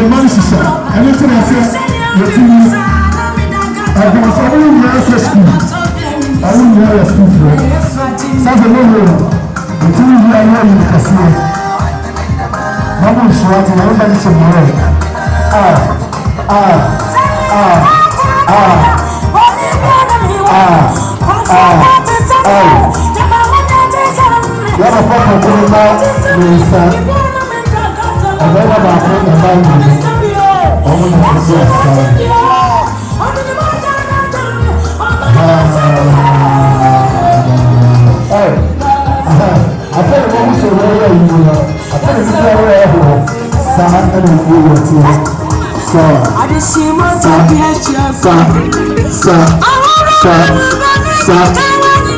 mma no hyehyɛ. Ɛno nti na ɛsɛ yɛtumi ɛdɔn sɛ ɔmo nyinaa kɔ sukuu. Ɔmo nyinaa yɛ sukuufoɔ. Sɛ mo wɔ yɛtumi yi ayɛ yi kɛseɛ. Na mo nsoa te yɛn ba no kyɛ mmerɛ. A a a a a a a. Yɛn papa kɔkɔɔ no ba mmiɛnsa. Ɔbarima baako, mmaa mmienu. Ɔmo na ɛdi asa. Afei na wɔn sɛ wɔyɛ ayi no, afei na nipa wɔyɛ ɛhɔ saa ɛna wɔn wɔ teɛ sa sa sa sa sa sa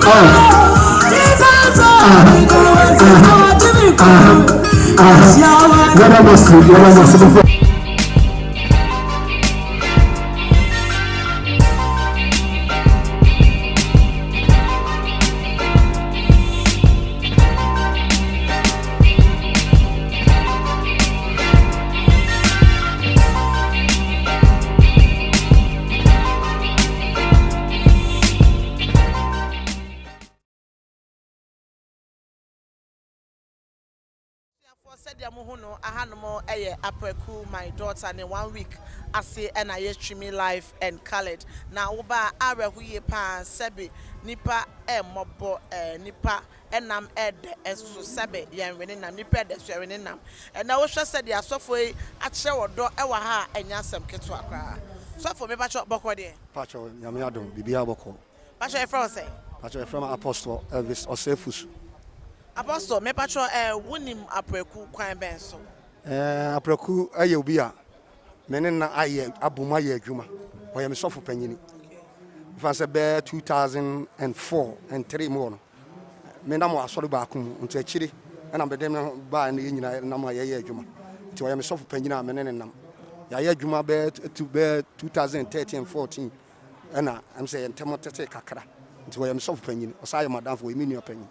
ah ah ah ah. Yɛda mo ase, yɛda mo ase. Abusuafoɔ, sɛdeɛ mo hu no, ahanom yɛ Apraku My Daughter ne one week ase ɛna yɛtwimi live and coloured. Na woba a, awerɛho yie paa. Sɛbe nipa ɛmmɔbɔ ɛɛ nipa ɛnam ɛɛdɛ ɛnso sɛbe yɛn wene nam nipa ɛdɛ so yɛwene nam. Ɛna wohwɛ sɛdeɛ asɔfoɔ yi akyerɛ wɔ dɔ ɛwɔ ha a, ɛnyɛ asɛm ketewa koraa. Sɔfo, mepakyɛ, bɔkɔ deɛ? Pakyɛ, Nyame adom, biribiara bɔkɔ. Pakyɛ, yɛfrɛ wo sɛ? Pakyɛ, yɛfrɛ me Apostle Elvis Ɔsɛefusu. Apostle, mepakyɛ, wonim Apraku kwan bɛn so? Apraku yɛ obi a me ne na ayɛ abom ayɛ adwuma. Ɔyɛ me sɔfo panyini. Mfa sɛ bɛɛ 2004 and 3 mu hɔ no, me nam wɔ asɔre baako mu, nti akyire ɛna mede me baa ne yɛn nyinaa nam a yɛyɛ adwuma. Nti ɔyɛ me sɔfo panyini a me ne ne nam. Yɛayɛ adwuma bɛɛ 2013 and 14, ɛna ɛm sɛ yɛn ntɛm tete kakra. Nti ɔyɛ me sɔfo panyini. Ɔsan yɛ madamfo, ɔyɛ me nua panyin.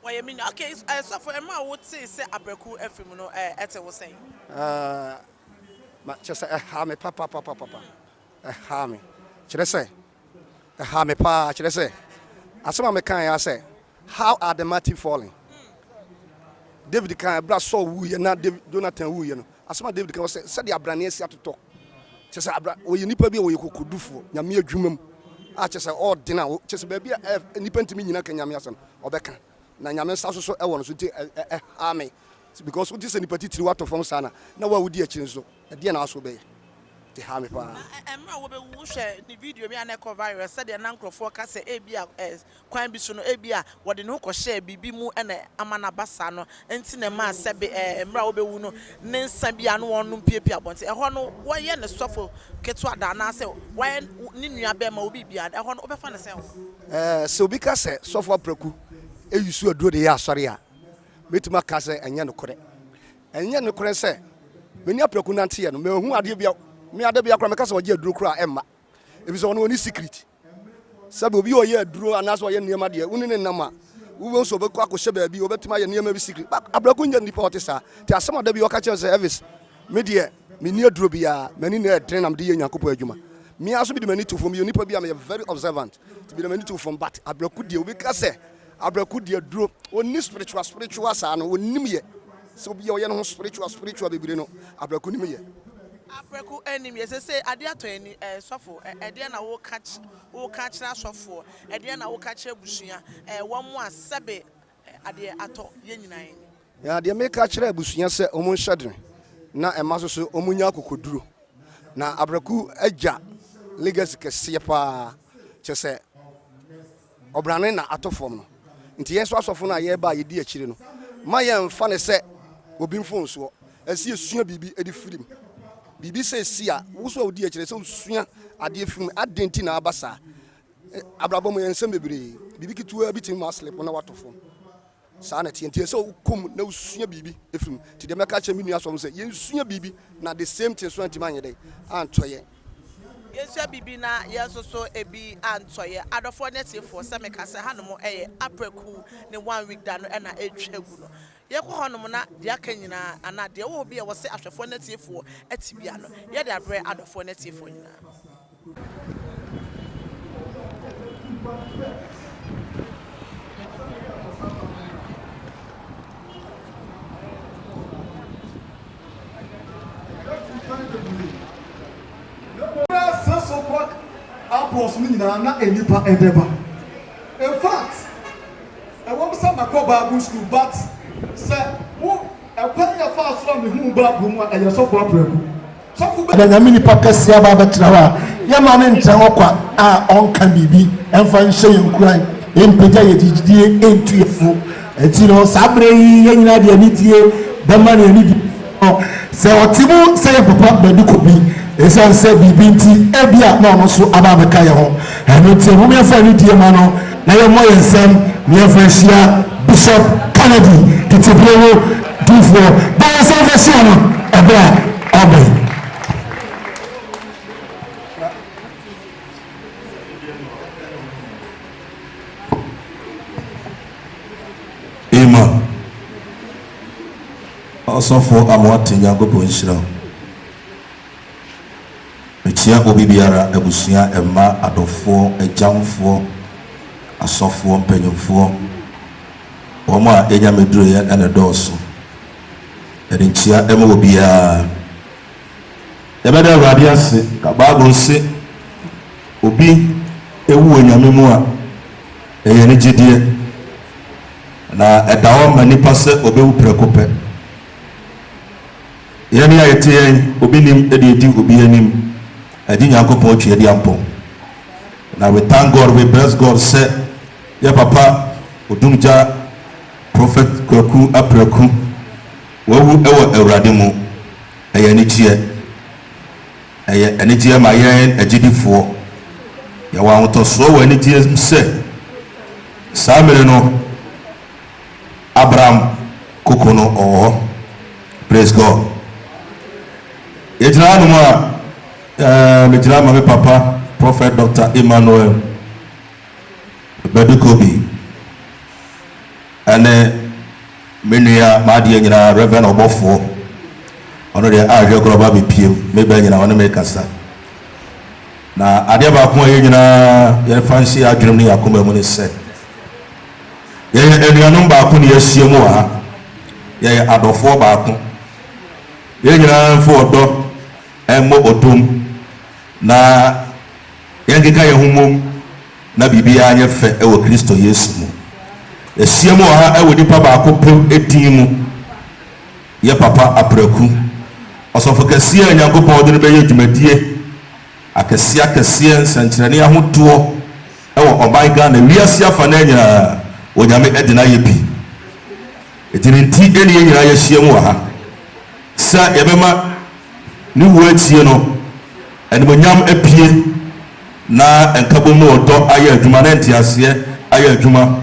Wɔyɛ me nua. Okay, sɔfo, ɛmmerɛ a wotee sɛ Apraku afiri mu no, ɛte wo sɛn? Ma kyerɛ sɛ ɛha me papapapapa, ɛha me, kyerɛ sɛ ɛha me paa. Kyerɛ sɛ asɛm a meka yɛ sɛ, "How are the mighty fallen?" David kan ɛberɛ a Saul wuyɛ na David, Jonathan wuyɛ no, asɛm a David kan wɔ sɛ sɛdeɛ abrane asi atotɔ. Kyerɛ sɛ abra wɔyɛ nipa bi a wɔyɛ kokodufoɔ Nyame adwuma mu a, kyerɛ sɛ ɔɔdene a kyerɛ sɛ baabi a nipa ntumi nyina ka Nyame asɛm, ɔbɛka na Nyame nsa so so ɛwɔ no so. Nti ɛha me because wote sɛ nipa titiri watɔ fam saa na wo a wodi akyiri nso, ɛdeɛ na aso bɛyɛ nti ha me paa. Na mmerɛ a wobɛwu, wohwɛ ne video bi a na ɛkɔ viral, sɛdeɛ na nkurɔfoɔ ka sɛ ebi a kwan bi so no, ebi a wɔde ne ho kɔhyɛɛ biribi mu ɛna ama no aba saa no, nti na ɛmaa sɛbe mmerɛ a wobɛwu no, ne nsa bi a no wɔnom piepie abɔnten ɛhɔ no, wɔyɛ ne sɔfo ketewa da anaasɛ wɔyɛ ne nua bɛrima obi bia ɛhɔ no, wobɛfa ne sɛn? Sɛ obi ka sɛ sɔfo Apraku eyi so aduro de yɛ asɔre a, mɛtumi aka sɛ ɛnyɛ nokorɛ. Ɛnyɛ nokorɛ sɛ meni Apraku nanteɛ no, mahu adeɛ bia me ade bia koraa mɛka sɛ ɔgye aduro koraa ɛmma, ɛfiri sɛ ɔno ɔne secret. Sɛbi, obi a ɔyɛ aduro anaasɛ ɔyɛ nneɛma deɛ, wo ne ne nam a, wobɛhu sɛ ɔbɛkɔ akɔhyɛ baabi, ɔbɛtumi ayɛ nneɛma bi secret. Apraku nyɛ nipa a ɔte saa. Nti asɛm a da bi ɔka kyerɛ sɛ, "Elvis, me deɛ menni aduro biara, m'ani na ɛdene na mede yɛ Nyankopɔn adwuma." Mea nso mede m'ani to fam, meyɛ nipa bi a meyɛ very observant, nti mede m'ani to fam. But Apraku deɛ, obi ka sɛ Apraku deɛ aduro, ɔnni spiritual spiritual saa no, ɔnnim yɛ. Sɛ obi a ɔyɛ ne ho spiritual spiritual bebree no, Apraku nim yɛ. Apraku anim yɛ sɛ adeɛ atɔ ani. Sɔfo, ɛdeɛ na woka kyerɛ asɔfoɔ? Ɛdeɛ na woka kyerɛ abusua wɔn mo a sɛbe adeɛ atɔ yɛn nyinaa ani? Ya, deɛ meka kyerɛ abusua sɛ ɔmo nhyɛ dene na ɛma so so ɔmo nya akokoduro. Na Apraku agya legacy kɛseɛ paa, kyerɛ sɛ ɔbrane na ato fam no. Nti yɛn nso asɔfo no a yɛreba a yɛdi akyire no, ma yɛmfa ne sɛ obi mfonsoɔ. Ɛsɛ yɛsua biribi de firi mu. Biribi sɛ esi a, wo so a wodi akyire sɛ wosua adeɛ firi mu. Adɛn nti na aba saa? Abrabɔ mu yɛ nsɛm bebree. Biribi ketewa bi tumi ma aslip na wato fam. Saa na ɛteɛ. Nti ɛsɛ sɛ wokɔ mu na wosua biribi firi mu. Nti deɛ mɛka kyerɛ me nua asɔfo sɛ yɛnsua biribi na the same thing so antumi anyɛ dɛn antɔ yɛn. Yɛnsua biribi na yɛn nso so ebi antɔ yɛn. Adɔfoɔ ne atiefoɔ, sɛ meka sɛ hanom ɛyɛ Apraku ne one week da no ɛna ɛtwa gu no. Yɛkɔ hɔnom na deɛ aka nyinaa anaa deɛ ɛwɔ hɔ bi a ɛwɔ sɛ ahwɛfoɔ ne atiefoɔ te biara no, yɛde abrɛ adɔfoɔ ne atiefoɔ nyinaa. Bɛyɛ 6 o'clock upwards no nyinaa na nnipa ɛbɛba. In fact, ɛwɔ mu sɛ makɔ Bible school, but sɛ wo ɛkwan yɛ fa so a mehu Bible mu a, ɛyɛ Sɔfo Aprɛko. Sɔfo bɛ Ɛna Nyame nipa kɛseɛ aba abɛtena hɔ a, yɛma ne ntena hɔ kwa a ɔnka biribi ɛmfa nhyɛ yɛn nkuran, ɛmpagya yɛ gyidie, ɛntu yɛ fo. Ɛnti no, saa berɛ yi yɛn nyinaa de anidie bɛma no anidie no sɛ ɔte mu sɛ yɛ papa Badu Kobi. Ɛsiane sɛ biribi nti ebia na ɔno nso aba abɛka yɛn ho, ɛno nti mom yɛmfa anidie ma no na yɛmmɔ yɛn nsam na yɛmfa nhyia Bishop Kennedy tete berɛ mu difoɔ. Bɔ yɛn nsam fa hyia no ɛberɛ a ɔreba yi. Amen. Ɔsɔfo Amoate, Nyankopɔn nhyira wo. Mekyia obi biara, abusua, mma, adɔfoɔ, agyamfoɔ, asɔfoɔ, mpanyimfoɔ, wɔn a ɛnya mɛduruiɛ ɛna dɔɔso. Yɛde nkyia ɛma obiara. Yɛbɛda Awurade ase ka Bible se obi ewu wɔ Nyame mu a, ɛyɛ anigyedeɛ. Na ɛda hɔ ma nipa sɛ ɔbɛwu prɛko pɛ. Yɛn a yɛte yɛn, obi nim de edi obi anim, ɛgye Nyankopɔn twe adi ampɔn. Na we thank God, we bless God sɛ yɛ papa Odumgya Prophet Kwaku Apraku wawu wɔ Awurade mu. Ɛyɛ anigyeɛ. Ɛyɛ anigyeɛ ma yɛn agyidifoɔ. Yɛwɔ ahotɔsoɔ wɔ anigyeɛ mu sɛ saa mmere no Abraham koko no ɔwɔ hɔ. Praise God. Yɛgyina hanom a, megyina ma me papa Prophet Dr. Emmanuel Badu Kobi ɛne me nua m'adeɛ nyinaa Reverend Ɔbɔfoɔ. Ɔno deɛ ahwɛ korɔ ɔba bɛpiem me ba nyinaa ɔne me kasa. Na adeɛ baako a yɛn nyinaa yɛfa nhyɛ yɛn adwenem ne yɛn akoma mu ne sɛ yɛyɛ anuanom baako ne yɛahyia mu wɔ ha. Yɛyɛ adɔfoɔ baako. Yɛn nyinaa mfa ɔdɔ mmɔ ɔdom na yɛnkeka yɛn ho mmom na biribiara nyɛ fɛ wɔ Kristo Yesu mu. Yɛahyia mu wɔ ha wɔ nipa baako pɛ din mu, yɛ papa Apraku, ɔsɔfo kɛseɛ a Nyankopɔn de no bɛyɛ dwumadie akɛseɛ akɛseɛ, nsɛnkyerɛnne ahodoɔ wɔ ɔman Ghana, wiase afanaa nyinaa, Onyame de no ayɛ bi. Enti ne nti ne yɛn nyinaa yɛahyia mu wɔ ha sɛ yɛbɛma ne wuo akyie no animuonyam apue na nkabom ne ɔdɔ ayɛ adwuma na nteaseɛ ayɛ adwuma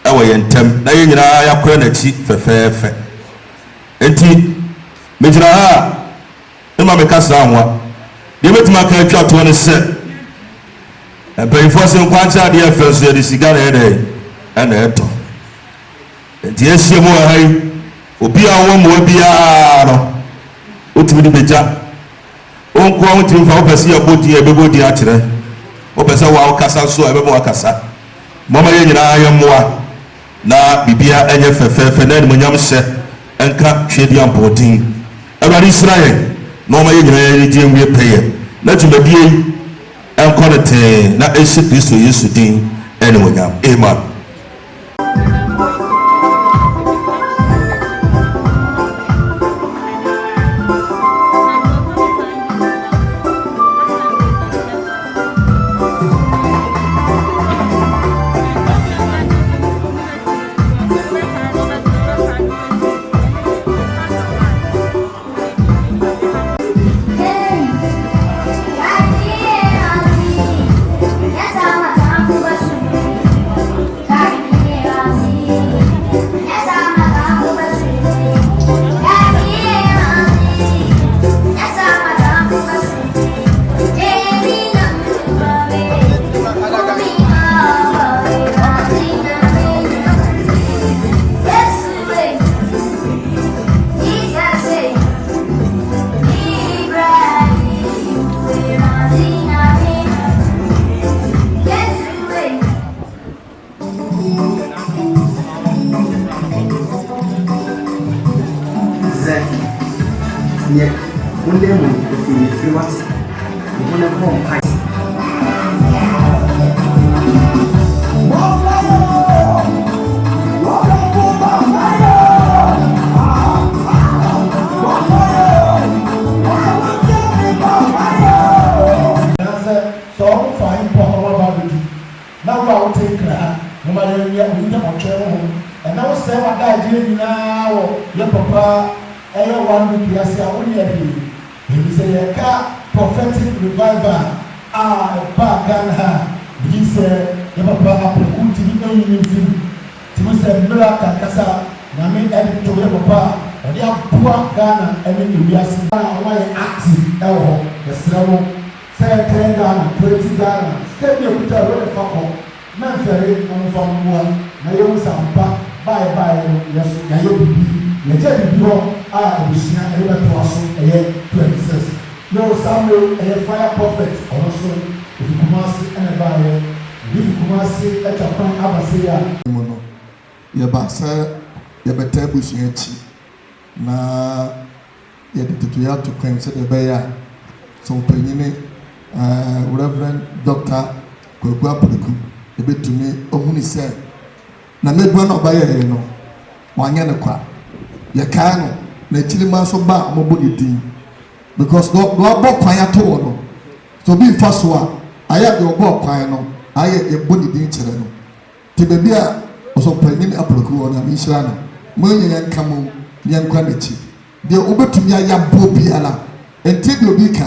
wɔ yɛn ntam na yɛn nyinaa yɛakora n'akyi fɛfɛɛfɛ. Enti megyina ha a mema meka saa hoa. Deɛ mɛtumi aka atwa toɔ ne sɛ mpanyinfoɔ se nkwankyerɛ adeɛ fɛ nso yɛde sika na ɛyɛ dɛn ɛna ɛtɔ. Enti yɛahyia mu wɔ ha yi, obi a ɔwɔ mmoa biara no, wotumi de begya. Wo nkoa wotumi fa, wopɛ sɛ yɛbɔ din a, yɛbɛbɔ din akyerɛ. Wopɛ sɛ wo a wokasa nso a, yɛbɛma woakasa. Momma yɛn nyinaa yɛmmoa na biribiara nyɛ fɛfɛɛfɛ na animuonyam hyɛ nka Tweaduampɔw din. Awurade nhyira yɛn na ɔmma yɛn nyinaa yɛn anigye nwie pɛyɛ na dwumadie yi nkɔ no tee na ɛnhyɛ Kristo Yesu din animuonyam. Amen. Neɛ wonam mu no, ɛfiri me fie wate. Me ho no bɔ mpaeɛ. Anaasɛ sɛ ɔmo fa he mpo a ɔmo aba abɛdu na wo a wote Nkra ha momma yɛnyɛ oyi ne ɔtwɛn honhom ɛnɛ wo sɛe w'adaagyeɛ nyinaa wɔ yɛ papa ɛyɛ one week yi ase a wonyɛ hwee efisɛ yɛka prophetic revival a ɛbaa Ghana ha a megye di sɛ yɛ papa Apreku ntumi nyi ne mfiri mu tumi sɛ mmerɛ aka ankasa Nyame ɛde to yɛ papa a ɔde aboa Ghana ɛne ewiase nyinaa a wɔayɛ active ɛwɔ hɔ yɛsrɛ mo Sɛ ten Ghana, 20 Ghana, sika bi a ɛkuta a wode fa kɔ, mɛmfɛre na momfa mmoa na yɛhu sɛ ampa ba a yɛbaeɛ no yɛso yɛayɛ biribi, yɛagya biribi hɔ a abusua ɛde bɛtoa so ɛyɛ 26. Yoo saa mmerɛ yi ɛyɛ fire prophet ɔno nso ɔfi Kumasi ɛna ɛbaeɛ, obi fi Kumasi atwa kwan aba sei a. Mu no, yɛba sɛ yɛbɛtaa abusua akyi na yɛde ntotoeɛ ato kwan mu sɛdeɛ ɛbɛyɛ a sɛ ɔpanyini Rev. Dɔkta Kwaku Apreku bɛtumi ahunu sɛ n'amɛbua no a ɔbɛyɛeɛ no, wanyɛ no kwa. Yɛkae no, n'akyirimma nso ba a wɔbɔ ne din because deɛ wabɔ kwan ato hɔ no, sɛ obi mfa so a, ayɛ a deɛ ɔbɔɔ kwan no, ayɛ yɛbɔ ne din kyerɛ no. Te baabi a Ɔsɔfopanyin Apraku wɔ no, Nyame nhyira no. Mo nyɛ yɛn nka mom na yɛnkɔ n'akyi. Deɛ wobɛtumi ayɛ aboɔ biara, ntie deɛ obi ka.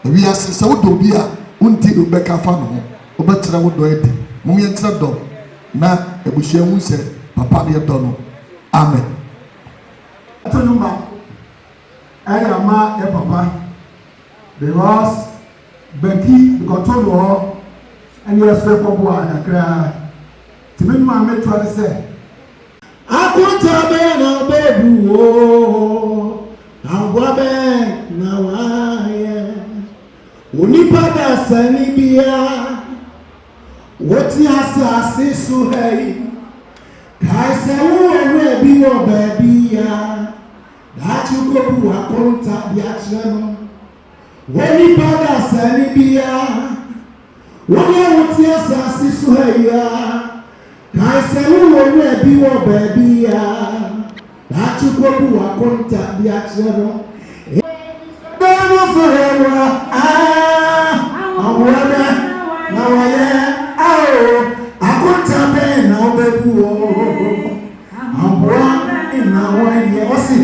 Wiase, sɛ wodɔ obi a, wontie deɛ obi bɛka afa ne ho. Wobɛkyerɛ wo dɔ adi. Mom yɛnkyerɛ dɔ na abusua nhu sɛ papa no yɛdɔ no. Amen. To nnwom baako ɛde ama yɛ papa because Becky mekɔtoo no wɔ hɔ ɛne yɛsrɛ kɔboaa kakraa nti me nnwom a metoa ne sɛ. Akonta bɛn na wobɛbu oo, Ahoboa bɛn na woayɛ? Onipa dasani biara wote asase so ha yi, kae sɛ wowɔ werɛ bi wɔ baabi a daakye wokɔbu w'akonta de akyerɛ no. Onipa dasani biara, wo deɛ wote asase so ha yi ara, kae sɛ wowɔ wura bi wɔ baabi a, daakye kɔbu w'akonta de akyerɛ no. Bɛn no frɛ wo a, ahoa bɛ na wayɛ ao, akonta bɛn na wobɛbu o, ahoa na wayɛ, ɔse.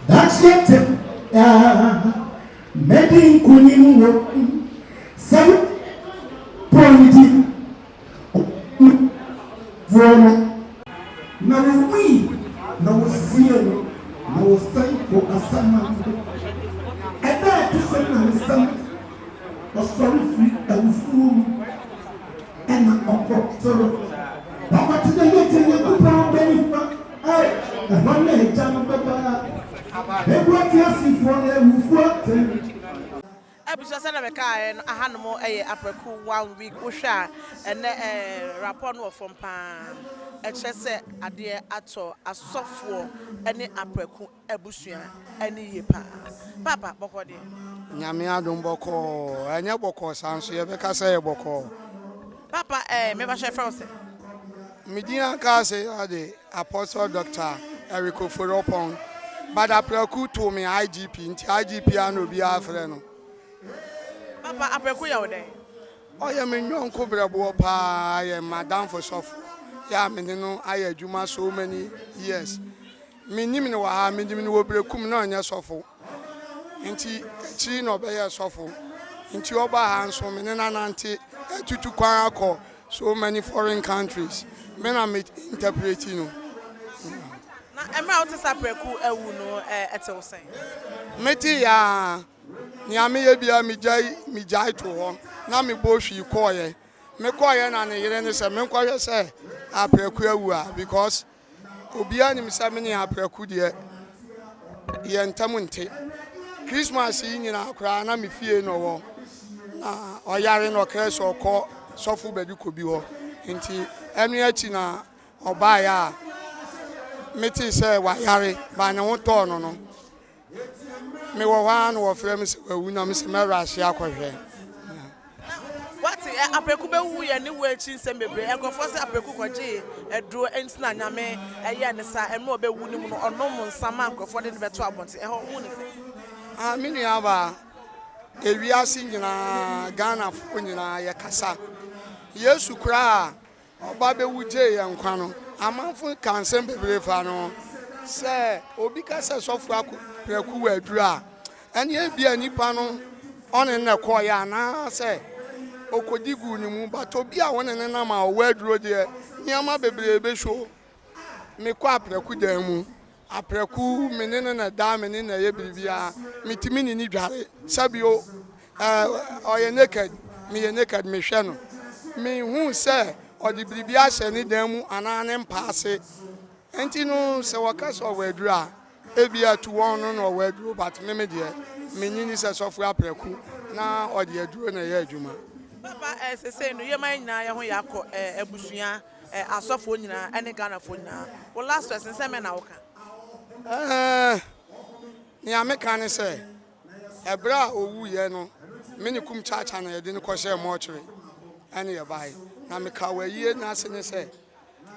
Daakye tɛm daa mɛdi nkonim wɔ mu sɛ wo pɔn ne di foɔ no. Na wɔwui na wɔsiee no na wɔsan kɔɔ asamando. Ɛda a ɛto so nnansa no ɔsɔre firi awufoɔ mu ɛna ɔkɔ soro. Wakɔtena Agya Nyankopɔn bɛ nifa. Ao, ɛhɔ na Agya no bɛba abɛbu ateasefoɔ ne awufoɔ atɛn. Abusua sɛdeɛ mekaaɛ no ahanom yɛ aprɛko one week wohwɛ a ɛnɛ eh, rapport no wɔ fam paa ɛkyerɛ sɛ adeɛ atɔ asɔfoɔ ne aprɛko abusua ani yie paa. Paapa bɔkɔɔ deɛ. Nyame adom bɔkɔɔ, ɛnyɛ bɔkɔɔ saa nso yɛbɛka sɛ ɛyɛ bɔkɔɔ. Paapa eh, me pakyɛ yɛfrɛ wo sɛn? Me din ankasa ara de Apostle Doctor Eric Ofori Oppong, but Apraku too me IGP nti IGP ara na obiara frɛ no. Paapa Apraku yɛ wo dɛn? Ɔyɛ me nyɔnko brɛboɔ paa, yɛ m'adamfo sɔfo, yɛ a me ne no ayɛ adwuma so many years. Mennim no wɔ ha, menim no wɔ Berekum, na ɔnyɛ sɔfo. Nti akyiri na ɔbɛyɛɛ sɔfo. Nti ɔbaa ha nso, me ne no anante atutu kwan akɔ so many foreign countries. Me na me interpreti no. Na mmerɛ a wote sɛ Apraku awu no, ɛte wo sɛn? Mete yɛ ara, nea meyɛ biara megyae megyae too hɔ, na mebɔɔ hwii kɔeɛ. Mekɔeɛ na ne yere no sɛ menkɔhwɛ sɛ Apraku awu a because Obiara nim sɛ me ne Apraku deɛ yɛn ntam nte. Christmas yi nyinaa koraa na me fie na ɔwɔ. Na ɔyare na ɔkae sɛ ɔkɔ sɔfo baabi kɔ bi hɔ. Nti ɛno akyi na ɔbaeɛ a metee sɛ wayare ba ne ho tɔɔ no no. Mewɔ hɔ ara na wɔfrɛ me sɛ wawu na mese mɛrahye akɔhwɛ. Na wate ɛ Apreku bɛwu yɛ ne wu akyi nsɛm bebree. Nkurɔfoɔ sɛ Apreku kɔgyee aduro nti na Nyame ɛyɛɛ no saa. Mmerɛ ɔbɛwu no mu no ɔnom nsa maa nkurɔfoɔ de no bɛtoo abɔnten. Ɛhɔ wohu no sɛn? Ah me nuabaa, ewiase nyinaa Ghanafoɔ nyinaa yɛkasa. Yesu koraa Ɔba bɛwu gyee yɛn nkwa no, amanfo ka nsɛm bebree fa ne ho. Sɛ obi ka sɛ sɔfo ako prɛko wɔ aduru a, ɛne ebia nipa no ɔne no na ɛkɔeɛ anaasɛ ɔkɔdi guu ne mu. But obi a wo ne no nam a ɔwɔ aduro deɛ, nneɛma bebree bɛshow. Mekɔ aprɛko dan mu, Aprɛko, me ne no na ɛda, me ne no na ɛyɛ biribiara, metumi ne no dware, sɛbio ɛɛ ɔyɛ naked, meyɛ naked, mehwɛ no, menhuu sɛ ɔde biribi ahyɛ ne dan mu anaa ne mpa ase, nti no sɛ wɔka sɛ ɔwɔ aduro a, ebia to wɔn no na ɔwɔ aduro, but me me deɛ, mennye nni sɛ sɔfo aprɛko na ɔde aduro na ɛyɛ adwuma. Papa eh, sesei no yɛma yɛn nyinaa yɛho yɛ akɔ eh, abusua. Eh asɔfoɔ nyinaa ɛne Ghanafoɔ nyinaa wo last words nsɛm bɛn na woka? Eh nea meka ne sɛ ɛberɛ a ɔwuiɛ no me ne Kum Chacha na yɛde no kɔhyɛɛ mortuary ɛne yɛbaeɛ na meka wɔ ayie no ase ne sɛ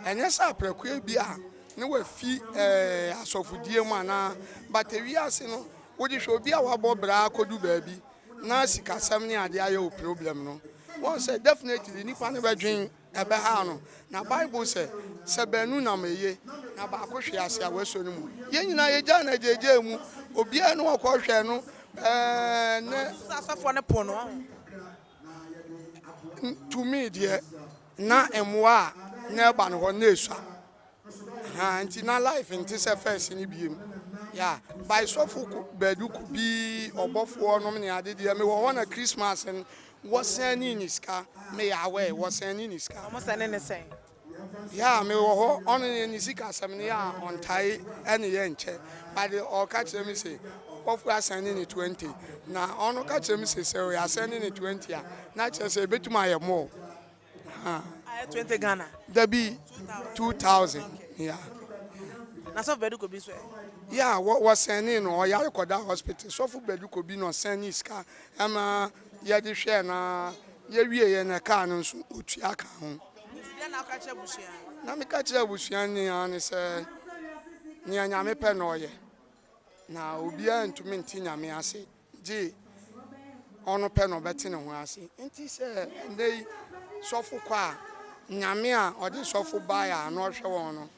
ɛnyɛ sɛ aprɛkoɛ bi a ne wafi eh asɔfodie mu anaa but ewiase no wode hwɛ obi a wabɔ bra akɔdu baabi na sikasɛm ne adeɛ ayɛ wo problem no wɔn sɛ definitely nipa no bɛdwen Ɛbɛhaw no. Na Bible sɛ, Sɛ baanu nam a, eye, na baako hwe ase a, wɔasɔ no mu. Yɛn nyinaa yegyaa no agyaagyaa mu. Obiara nni hɔ a ɔkɔhwɛɛ no. Ɛɛ, ne. Sɛ asɔfoɔ no po no, wahu. Tumi deɛ, na mmoa a na ɛba no hɔ no na esua. Ahaa nti na life nte sɛ first no biem yeah by sɔfo ko badu ko bi ɔbɔfoɔ nom ne ade deɛ mewɔ hɔ na Christmas no wɔ sɛne ne sika me yɛ aware wɔ sɛne ne sika. Ɔmo sɛne ne sɛn? Yeah mewɔ hɔ ɔno ne ne sika asɛm no yɛ a ɔntae ɛne yɛ nkyɛ but ɔka kyerɛ me se ɔbɔfoɔ asɛne ne 20 na ɔno ka kyerɛ me se sɛ ɔyɛ asɛne ne 20 a na kyerɛ sɛ ɛbɛtumi ayɛ more. Ayɛ 20 Ghana. Dabi 2000 yeah. Na sɔfo Badu Kobi nso ɛ? Yeah, wɔ wɔsɛnee no, ɔyare kɔda hospital. Sɔfo Badu Kobi na ɔsɛnee sika ɛma yɛde hwɛɛ no ara. Yɛwieɛ no ɛkaa no nso otua kaa ho. Nti deɛ na woka kyerɛ abusua? Na meka kyerɛ abusua nyinaa ne sɛ nea Nyame pɛ na ɔyɛ. Na obiara ntumi nte Nyame ase. Gye ɔno pɛ na ɔbɛte ne ho ase. Nti sɛ ɛnnɛ yi sɔfo kɔ a, Nyame a ɔde sɔfo bae a na ɔhwɛ wɔn no,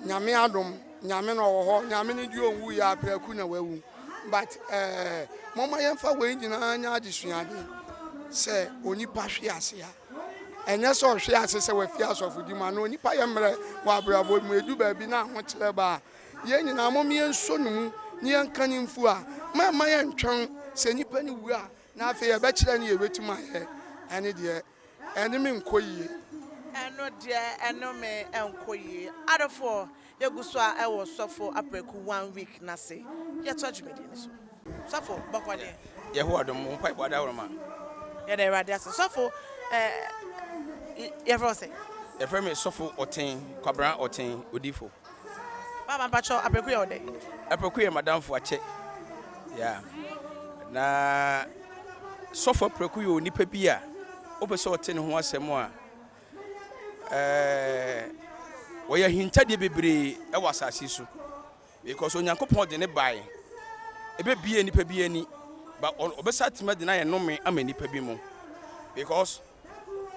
Nyame adom, Nyame no ɔwɔ hɔ, Nyame no deɛ ɔnwu yɛ aprɛko na wawu. But eh, momma yɛmfa wei nyinaa nyɛ adesuade sɛ onipa hwe ase a, ɛnyɛ sɛ ɔhwe ase sɛ wafi asɔfodi mu anaa onipa yɛ mmerɛ wɔ abrabɔ mu, ɛdu baabi na ahokyerɛ ba a, Yɛn nyinaa, mom yɛnsɔ no mu na yɛnka no mfua. Mma mma yɛntwɛn sɛ nipa no wu a na afei yɛbɛkyerɛ no yɛbɛtumi ayɛ. Ɛne deɛ, ɛne me nkɔ yie. Ɛno deɛ ɛno me nkɔ yie. Adɔfoɔ, yɛgu so a ɛwɔ Sɔfo Apraku one week no ase. Yɛtoa dwumadie no so. Sɔfo, bɔkɔ deɛ. Yehowa dom, wo mpaebɔ adaworoma. Yɛda Awurade ase. Sɔfo, eh, yɛfrɛ wo sɛn? Yɛfrɛ me Sɔfo Ɔten, Kwabena Ɔten, Odifo. Paapa mpakyɛw Apreku yɛ wo dɛn? Apreku yɛ madamfo akyɛ yeah na sɔfo Apreku yɛ onipa bi a wopɛ sɛ ɔte ne ho asɛm a ɛɛ wɔyɛ ahintadeɛ bebree ɛwɔ asase so because Onyankopɔn de ne bae ɛbɛbie nipa bi ani ba ɔbɛsa atumi de no ayɛ nnome ama nipa bi mu because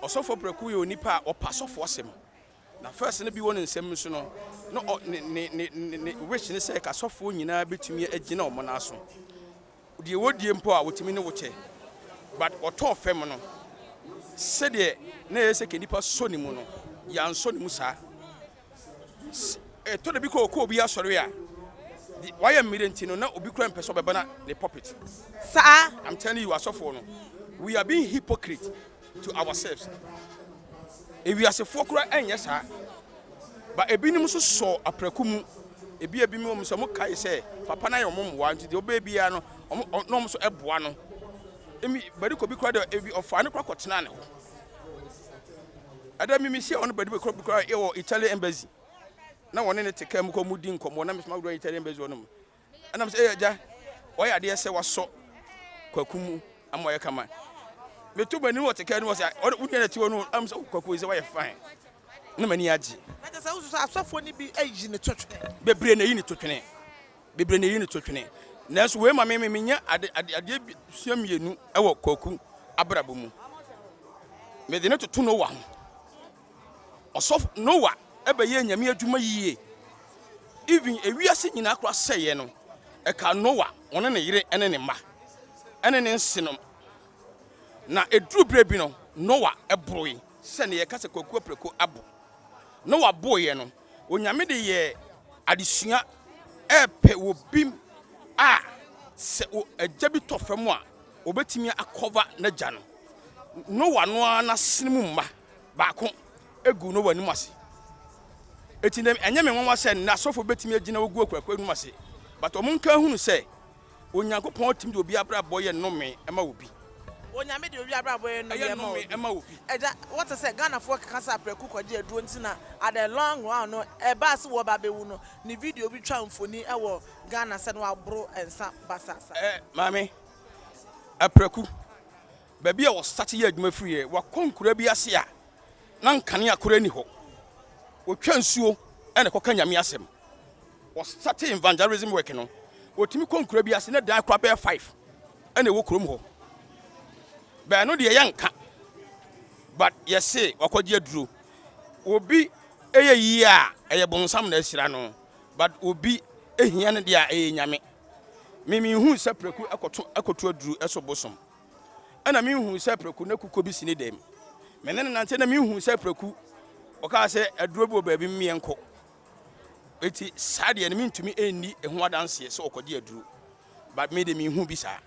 ɔsɔfo Apreku yɛ onipa a ɔpa sɔfo asɛm. Na first no bi wɔ ne nsam nso no, na ɔ ne ne ne ne ne wish ne sɛ kasɔfoɔ nyinaa bɛtumi agyina wɔn nan so. Deɛ wɔdie mpo a wɔtumi ne wo kyɛ. But ɔtɔɔ fam no, sɛdeɛ na ɛyɛ sɛ ka nipa sɔ ne mu no, yɛansɔ ne mu saa. Ɛtɔ da bi kɔ ɔkɔ obi asɔre a, wayɛ mmerɛ nti no, na obi kura mpɛ sɛ ɔbɛba na ne pulpit. Saa. I'm telling you, asɔfoɔ no, we are being hypocrite. to ourselves. Ewiasefoɔ koraa ɛnyɛ saa. But ebinom nso sɔ aprɛko mu. Ebi ebi mu wɔn sɛ wɔn kae sɛ papa no ayɛ wɔn mmoa nti deɛ ɔbɛyɛ biara no wɔn na wɔn nso ɛboa no. Emi bɛde kɔ bi koraa deɛ ebi ɔfaa ne koraa kɔtena ne hɔ. Ɛdɛ mi mi hyia wɔn bɛde kɔ bi koraa ɛwɔ Italian embassy na wɔne ne te kaa mu kɔ mu di nkɔmmɔ na mesoma wura Italian embassy hɔ nom. Ɛna mesɛ, Ei agya, wayɛ adeɛ sɛ wasɔ Kwaku mu ama wayɛ kama. Meto m'ani wɔ te kaa no mu ɔsɛ, wo nua na ɛte hɔ no, ɛna mesɛ, oh Kwaku, sɛ wayɛ fine. Na m'ani agye. Na kyerɛ sɛ wosusu sɛ asɔfoɔ no bi ayi ne to twene? Bebree na ayi ne to twene. Bebree na eyi no to twene. Nanso wei ma me me menya ade ade adeɛ sua mmienu wɔ Kwaku abrabɔ mu. Mede no toto Noa ho. Ɔsɔfo Noa bɛyɛɛ Nyame adwuma yie. Even ewiase nyinaa koraa sɛeɛ no, ɛkaa Noa, ɔne ne yere ne ne mma, ɛne ne nsenom. Na ɛduru berɛ bi no, Noa boroe sɛdeɛ yɛka sɛ Kwaku Aprako abo. Noa boeɛ no, Onyame de yɛɛ adesua ɛɛpɛ obi a sɛ agya bi tɔ fam a obetumi akɔva n'agya no. Noa no ara n'asene mu mma baako egu Noa anim ase. Eti nɛ ɛnyɛ me nwanwa sɛ nnɛ asɔfo betumi agyina ogu akuakuo anim ase, but wɔn nka nhunu sɛ Onyankopɔn tumi de obi abrabɔ yɛ nnome ma obi. Onyame de obi abrabɔ yɛ nnome ma obi. Agya, wote sɛ Ghanafoɔ keka sɛ aprɛko kɔgye aduro nti na at the long run no ɛbaa sɛ wɔreba abɛwu no, ne video bi twa mfoni wɔ Ghana sɛ na waboro nsa basabasa. Eh, maame, aprɛko, baabi a wɔstate yɛ adwuma firi yɛ, wakɔ nkura bi ase a na nkanea koraa nni hɔ. Wɔtwa nsuo na ɛkɔka Nyame asɛm. Wɔstate evangelism work no, wɔtumi kɔ nkura bi ase na dan koraa bɛyɛ five ɛna ɛwɔ kurom hɔ. Bɛn no deɛ yɛnka, but yɛse wakɔgye aduro. Obi ɛyɛ yie a, ɛyɛ bonsam na ahyira no, but obi ɛhia no deɛ a, ɛyɛ Nyame. Me menhuu sɛ prɛko ɛkɔto ɛkɔto aduro ɛso bosom. Ɛna menhuu sɛ prɛko na kukuo bi si ne dɛm. Me ne no nante na menhuu sɛ prɛko ɔkaa sɛ aduro bi wɔ baabi mmeɛnkɔ. Enti saa deɛ no mentumi nni ho adanseɛ sɛ ɔkɔgye aduro but me deɛ menhuu bi saa.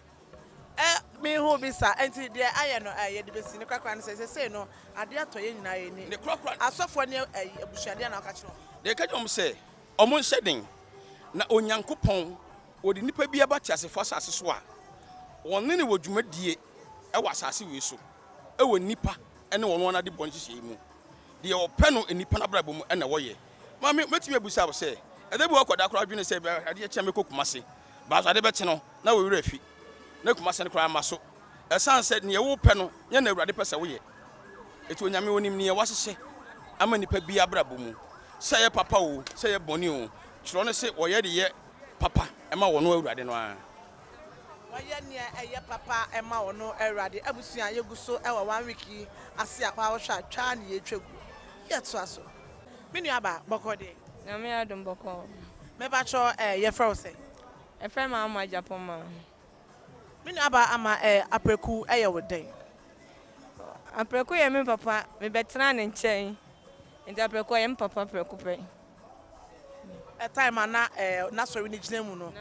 Ɛ, menhuu bi saa. Enti deɛ ayɛ no ɛ, yɛde bɛsi. Ne korakora ne sɛ, seesei no, adeɛ atɔ yɛn nyinaa yɛn ani. Ne korakora. Asɔfoɔ ne ɛyi, abusua, deɛn na woka kyerɛ wɔn? Deɛ ɛka kyerɛ wɔn sɛ, wɔnhyɛ den, na Onyankopɔn, ɔde nnipa bi aba teasefoɔ asase so a, wɔne no wɔ dwumadie wɔ asase wei so, wɔ nnipa ne wɔn ara adebɔ nhyehyɛeɛ mu. Deɛ ɔpɛ no nnipa no abrabɔ mu na wɔyɛ. Maame, mɛtumi abisa wo sɛ, ɛda bi wɔ hɔ akwadaa koraa dwene sɛ adeɛ kye a mɛkɔ Kumasi, but ade bɛkye no na wo werɛ afi, na Kumasi no koraa mma so. Ɛsiane sɛ deɛ wopɛ no nyɛ na Awurade pɛ sɛ woyɛ. Enti Onyame onim nea wahyehyɛ ama nnipa biara abrabɔ mu, sɛ ɛyɛ papa oo, sɛ ɛyɛ bɔne oo, twerɛ no se wɔyɛ de yɛ papa ma wɔn Awurade no ara. Wɔyɛ nea ɛyɛ papa ma ɔno Awurade. Abusua yɛgu so wɔ one week yi ase a paa wohwɛ a twa ne yɛtwa gu. Yɛtoa so. Me nua baa, bɔkɔɔ deɛ? Nyame adom bɔkɔɔ. Mepakyɛw eh, yɛfrɛ wo sɛn? Yɛfrɛ me Ama Agyapong. Me nua baa Ama eh, Apreku yɛ wo dɛn? Apreku yɛ me papa, mebɛtenaa ne nkyɛn, nti Apreku ɔyɛ me papa prɛko pɛ. Time a na n'asɔre no gyina mu no,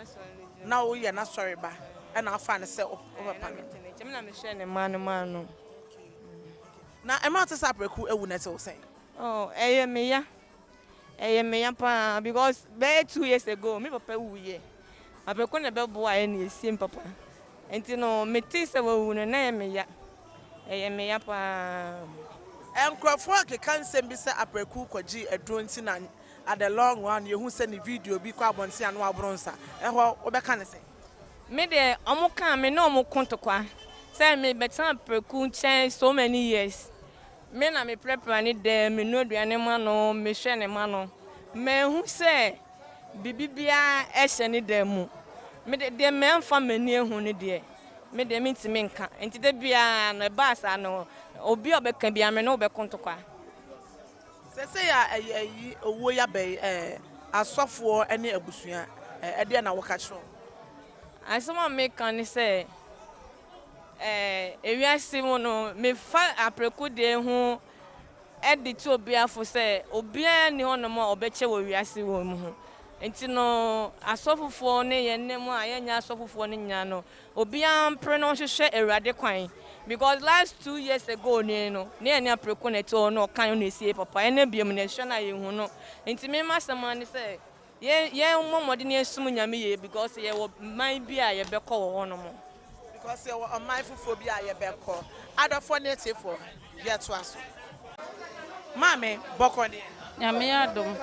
na woyɛ n'asɔre ba, ɛna wofaa no sɛ wo papa no. Me na mehwɛɛ ne mma no maa no. Na ɛma wote sɛ Apreku awu no, ɛte wo sɛn? Oh, ɛyɛ me ya. Ɛyɛ me ya paa because bɛyɛ 2 years ago me papa wuiɛ. Apreku na ɛbɛboa yɛ na yɛsie me papa. Nti no metee sɛ wawu no na ɛyɛ me ya. Ɛyɛ me ya paa. Nkurɔfoɔ keka nsɛm bi sɛ Apreku kɔgyee aduro nti na at the long run yɛhu sɛ ne video bi kɔ abɔnten a na waboro nsa. Ɛhɔ wobɛka ne sɛn? Me deɛ ɔmo kaa me ne ɔmo ko ntokwa sɛ me bɛtena Apreku nkyɛn so many years. Me na me prapra ne dan, me noa aduane ma no, me hwɛ ne ma no. Manhu sɛ biribi biara ɛhyɛ ne dan mu. Me de deɛ manfa m'ani ahu no deɛ, me deɛ mentumi nka. Nti da biara no ɛbaa saa no, obi a ɔbɛka biara me ne wo bɛko ntokwa. Seesei a ɛyi ɛyi owuo yi aba yi ɛɛ asɔfoɔ ne abusua ɛɛ ɛdeɛn na woka kyerɛ wɔn? Asɛm a meka ne sɛ, ɛɛ ewiase mu no, mefa Apreku deɛ ho de tu obiara fo sɛ obiara nni hɔnom a ɔbɛkyɛ wɔ wiase wɔ mu ho. Nti no, asɔfofoɔ ne yɛn mu a yɛnyɛ asɔfofoɔ no nyinaa no, obiara mpere na ɔnhwehwɛ Awurade kwan. Because last 2 years ago nie no, ne yɛne Apreku na ɛte hɔ na ɔka na ɛsie papa. Ɛnɛ biom no, yɛhwɛ no a yɛnhu no. Nti me m'asɛm ara ne sɛ, yɛn yɛmmɔ mmɔden na yɛnsom Nyame yie because yɛwɔ man bi a yɛbɛkɔ wɔ hɔnom. Because yɛwɔ ɔman foforɔ bi a yɛbɛkɔ. Adɔfoɔ ne atiefoɔ, yɛtoa so. Maame, bɔkɔ deɛ? Nyame adom.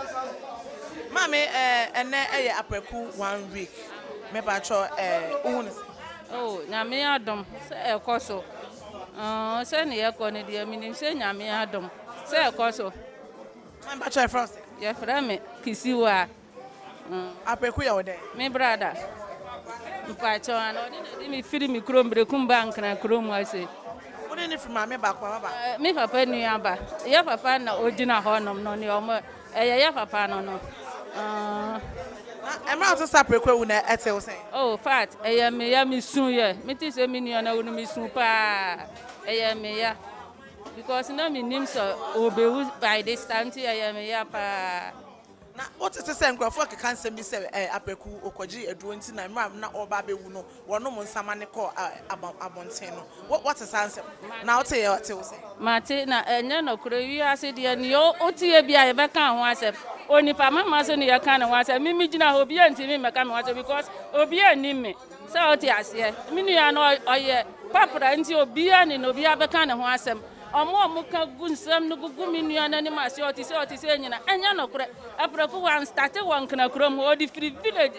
Maame, ɛɛ ɛnɛ ɛyɛ Apreku one week. Mepakyɛw ɛɛ wohu no sɛn? Oh Nyame adom sɛ ɛkɔ so oh sɛnea ɛkɔ no deɛ menim sɛ Nyame adom sɛ ɛkɔ so. Mepakyɛw yɛfrɛ wo sɛn? Yɛfrɛ me Kisiwa. Apreku yɛ wo dɛn? Me brada. Mpakyɛw ana ɔne na ɛde me firi me kurom Berekum baa Nkran kurom ha sei. Wo ne no firi maame baako papa baako? Me papa nua ba. Yɛ papa na ogyina hɔ nom no nea ɔmo ɛyɛ yɛ papa no no. Na mmerɛ a wote sɛ Apreku awu no ɛte wo sɛn? Oh fact ɛyɛ me ya me su yɛ me te sɛ me nua no awu no me su paa ɛyɛ me ya because na me nim sɛ ɔbɛwu by this time nti ɛyɛ me ya paa. Na wotete sɛ nkurɔfoɔ rekeka nsɛm bi sɛ, Ɛɛ, Apraku, ɔkɔgyee aduro nti na mmerɛ a na ɔreba abɛwu no, wɔnom nsa ma no kɔɔ ɛ, abɔnten no. Wo, woate saa nsɛm no? Na woteeɛ a, ɛte wo sɛn? Mate, na ɛnyɛ nɔkorɛ. Wiase deɛ, deɛ woteɛ biara, yɛbɛka ho asɛm. Onipa mama so na yɛka ne ho asɛm. Me, megyina hɔ, obiara ntumi mmɛka me ho asɛm because obiara nnim me. Sɛ wote aseɛ? Me nua no, ɔyɛ papra nti obiara nim no, obiara bɛka ne ho asɛm. Wɔn a wɔka gu nsɛm no gugu me nua no anim ase, ɔte sei ɔte sei nyina, ɛnyɛ nokorɛ. Aprɛko wanstate wɔ Nkran kurom hɔ, ɔde firi village,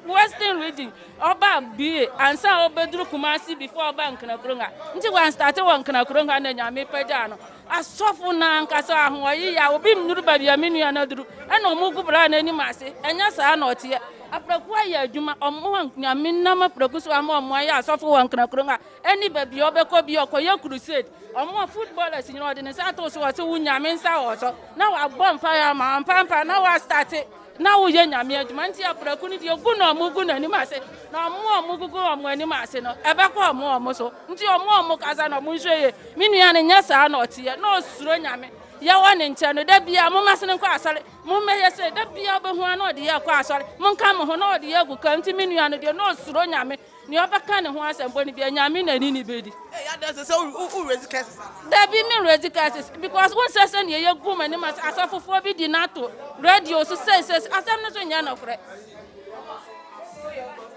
western region, ɔbaa BA ansa ɔbɛduru Kumasi before ɔbaa Nkran kurom ha. Nti wanstate wɔ Nkran kurom ha na Nyame pagyaa no. Asɔfo no ankasa ahoɔyeya, obi nnuru baabi a me nua no aduru, ɛna wɔgu braa no anim ase, ɛnyɛ saa na ɔteɛ. Aprɛko ayɛ adwuma, wɔn a Nyame nam Aprɛko so ama wɔn ayɛ asɔfo wɔ Nkran kurom ha, Ɛne baabi a ɔbɛkɔ bi ɔkɔyɛ crusade. Ɔmo a footballers nyina ɔde ne nsa ato so ɔse wo Nyame nsa wɔ so na wabɔ mpaeɛ ama wo ampaampa na wa starte na woyɛ Nyame adwuma nti aprako no deɛ gu na ɔmo gu n'anim ase na ɔmo a ɔmo gugu ɔmo anim ase no ɛbɛkɔ ɔmo ɔmo so nti ɔmo a ɔmo kasa no ɔmo nhwɛ yie me nua no nyɛ saa na ɔteɛ na ɔsuro Nyame yɛwɔ ne nkyɛn no da biara momma sene nkɔ asɔre mommɛyɛ sɛ da biara wobɛhu a na ɔde yɛ kɔ asɔre monka mo ho na ɔde yɛ agu ka nti me nua no deɛ na ɔsuro Nyame Nea ɔbɛka ne ho asɛm bɔne biara, Nyame na ne ne bedi. Ei adɛn sɛ sɛ wo raise curses anaa? Dabi me raise curses because wo nsɛ sɛ nea yɛ gu m'anim ase asɔfofoɔ bi di no ato radio so sei sei asɛm no nso nyɛ nokorɛ.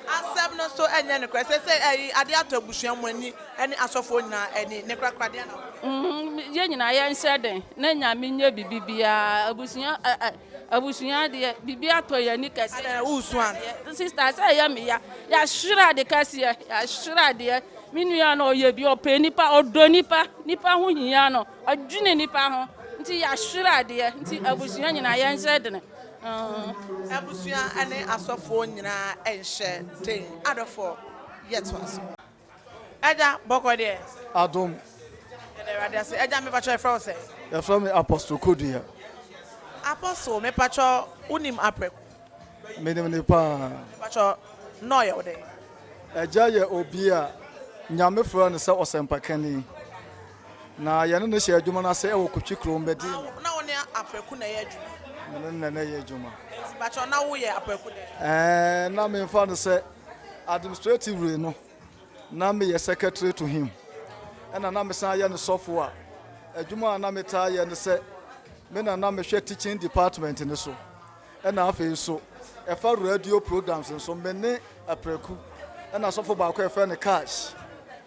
Asɛm no nso nyɛ nokorɛ sɛ sɛ ɛyi adeɛ atɔ abusua mu ani ɛne asɔfoɔ nyinaa ani ne korakora deɛ na wopɛ. Mm yɛ nyinaa yɛ nhyɛ den na Nyame nyɛ bibi biara abusua ɛ ɛ. Abusua deɛ biribi atɔ yɛn ani kɛseɛ. Adɛn woresu ana? Sister sɛ ɛyɛ me ya. Yɛahwere ade kɛseɛ yɛahwere adeɛ. Me nua no ɔyɛ bi ɔpɛ nipa ɔdɔ nipa nipa ho hia no ɔdwene nipa ho nti yɛahwere adeɛ nti abusua nyinaa yɛnhyɛ dene. Abusua ne asɔfoɔ nyinaa nhyɛ den adɔfoɔ yɛtoa so. Agya, bɔkɔ deɛ? Adom. Yɛda Awurade ase. Agya, mepakyɛ yɛfrɛ wo sɛn? Yɛfrɛ me Apostle Kodua. Apostle, mepakyɛ wonim Aprɛko? Menim no paa. Mepakyɛ na ɔyɛ wo dɛn? Agya yɛ obi a Nyame frɛɛ no sɛ ɔsɛmpakani. Na yɛne no hyɛ adwuma no ase wɔ Kotwi kurom Medina. Na wo ne Aprɛko na ɛyɛ adwuma? Me ne no na ɛyɛ adwuma. Enti pakyɛ na woyɛ Aprɛko dɛn? Ɛɛ, na memfa no sɛ administratively no, na meyɛ secretary to him, ɛna na mesan yɛ no sɔfo a adwuma a na metaa yɛ ne sɛ me na na mehwɛ teaching department no so, ɛna afei nso ɛfa radio programs nso me ne Apraku ɛna sɔfo baako a yɛfrɛ no Cash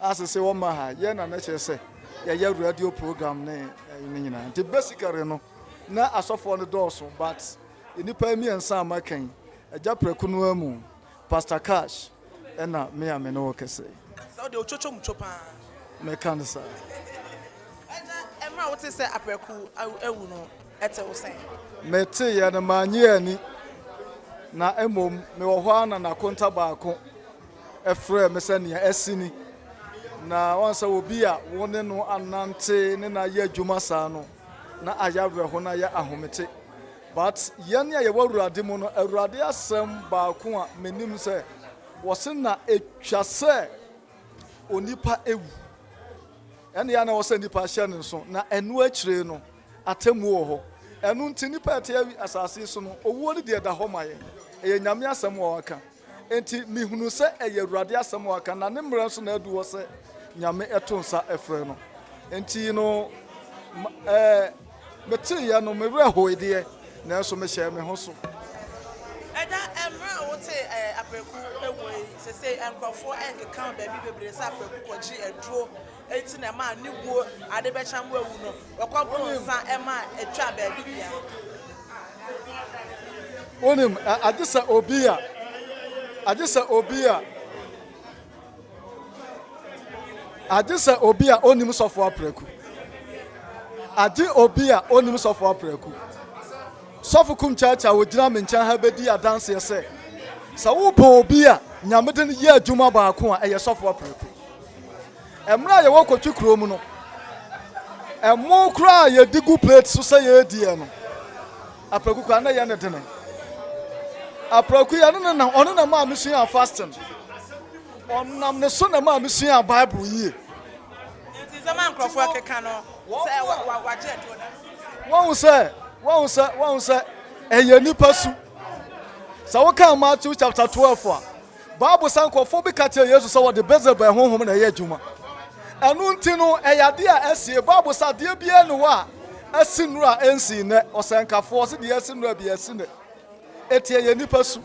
a sese wɔma ha yɛ na na kyerɛ sɛ yɛyɛ radio program ne ne nyinaa nti basically no na asɔfoɔ no dɔɔso but nnipa mmiɛnsa a maka yi agya Praku no ara mu Pastor Cash ɛna me a me ne wo kɛsɛ yi. Sɛ wo deɛ otwotwo mu two paa. Me ka no saa. Ɛgya ɛmmerɛ a wote sɛ Apraku awu no ɛte wo sɛn? Me te yɛ no mannye anni na mmom me wɔ hɔ ara na nakonta baako ɛfrɛɛ me sɛ nea asi ni na wɔn sɛ obi a wo ne no anante ne no ayɛ adwuma saa no na ayɛ awerɛho na ayɛ ahomete. But yɛn a yɛwɔ Awurade mu no, Awurade asɛm baako a menim sɛ, wɔse na etwa sɛ onipa ewu. Ɛne a na ɛwɔ sɛ nipa hyɛ ne nso, na ɛno akyire no, atemmuo wɔ hɔ. Ɛno nti nipa a ɛte asase so no, owuo no deɛ ɛda hɔ ma yɛn. Ɛyɛ Nyame asɛm a waka. Enti mehunuu sɛ ɛyɛ Awurade asɛm a waka, na ne mmerɛ nso na adu hɔ sɛ Nyame to nsa frɛ no. Enti no, ɛɛ, meteeɛ no, me werɛ hoe deɛ, nanso mehyɛɛ me ho so. Agya, mmerɛ a wotee ɛɛ Apreku wuo yi, sesei nkorɔfoɔ ɛrekeka wɔ baabi bebree sɛ Apreku kɔgyee aduro nti na ɛmaa ne wuo ade bɛkye ama wawu no, wɔkɔboro nsa ɛmaa ɛtwaa baabi biara. Wonim, agye sɛ obi a. Agye sɛ obi a Agye sɛ obi a ɔnnim sɔfo apraku. Agye obi a ɔnnim sɔfo apraku. Sɔfo Kum Kyakya a ɔgyina me nkyɛn ha bɛdi adanseɛ sɛ, sɛ wopɛ obi a Nyame de no yɛ adwuma baako a, ɛyɛ sɔfo apraku. Mmerɛ a yɛwɔ Kotwi kurom no, ɛmo koraa a yɛdi gu plate so sɛ yɛrediɛ no, Apraku koraa na ɛyɛ ne dene. Apraku yɛ ne na ɔno na maa mesuaa fasting. Ɔnam ne so na maa mesuaa Bible yie. Nti nsɛm a nkurɔfoɔ keka no sɛ wagye aduro no. Wɔn sɛ wɔn sɛ wɔn sɛ ɛyɛ nipa su. Sɛ woka Matthew chapter 12 a, Bible sɛ nkurɔfoɔ bi ka kyerɛ Yesu sɛ wɔde Beelzebul honhom na ɛyɛ adwuma. Ɛno nti no, ɛyɛ adeɛ a ɛsie. Bible sɛ adeɛ biara nni hɔ a asi nnora a ɛnsii nnɛ. Ɔsɛnkafoɔ se deɛ asi nnora bi asi nnɛ. Enti ɛyɛ nnipa su.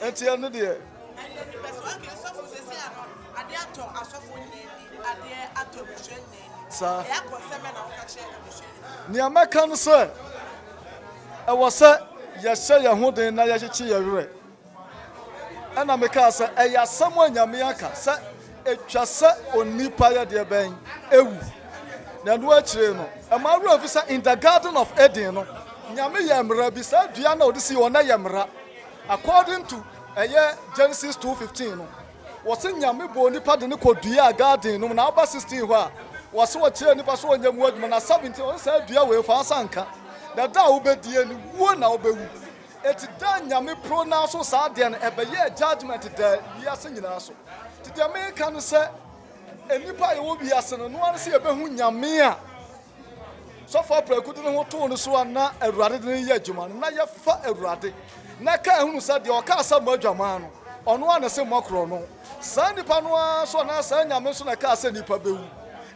Enti ɛno deɛ. Ɛyɛ nnipa su. Okay, sɔfo sɛsi ano adeɛ atɔ asɔfoɔ nyinaa ani, adeɛ atɔ abusua nyinaa ani. Saa. Ɛyɛ akɔnsɛm bɛn na woka kyerɛ abusua nyinaa? Nea mɛka ne sɛ, ɛwɔ sɛ yɛhyɛ yɛn ho den na yɛkyekye yɛn werɛ. Ɛnna mekaa sɛ, Ɛyɛ asɛm a Nyame aka sɛ etwa sɛ onipa yɛ deɛ bɛn? Ewu. Na ɛno akyire no, ɛma werɛ fi sɛ in the garden of Eden no, Nyame yɛɛ mmara bi, saa dua no a ɔde sii hɔ no ɛyɛ mmara. According to ɛyɛ Genesis 2:15 no, wɔse Nyame bɔɔ nipa de no kɔ duaa garden no mu, na aba 16 hɔ a, wɔse ɔkyerɛɛ nipa sɛ ɔnyɛ mu adwuma, na 17 ɔse saa dua wei fa nsa nka, na da a wobɛdie no, wuo na wobɛwu. Eti da Nyame pronounce saa adeɛ no ɛbɛyɛɛ judgement daa wiase nyinaa so. Nti deɛ meka ne sɛ nnipa a yɛwɔ wiase no noa ne sɛ yɛbɛhu Nyame a Sɔfo Apraku de ne ho too no so a na Awurade de no yɛ adwuma no na yɛfa Awurade na ɛka ahunu sɛ deɛ ɔkaa sɛ mmɔ adwaman no ɔno ara na ɛsɛ mmɔ korɔno. Saa nipa no ara nso anaa saa Nyame nso na ɛkaa sɛ nnipa bɛwu.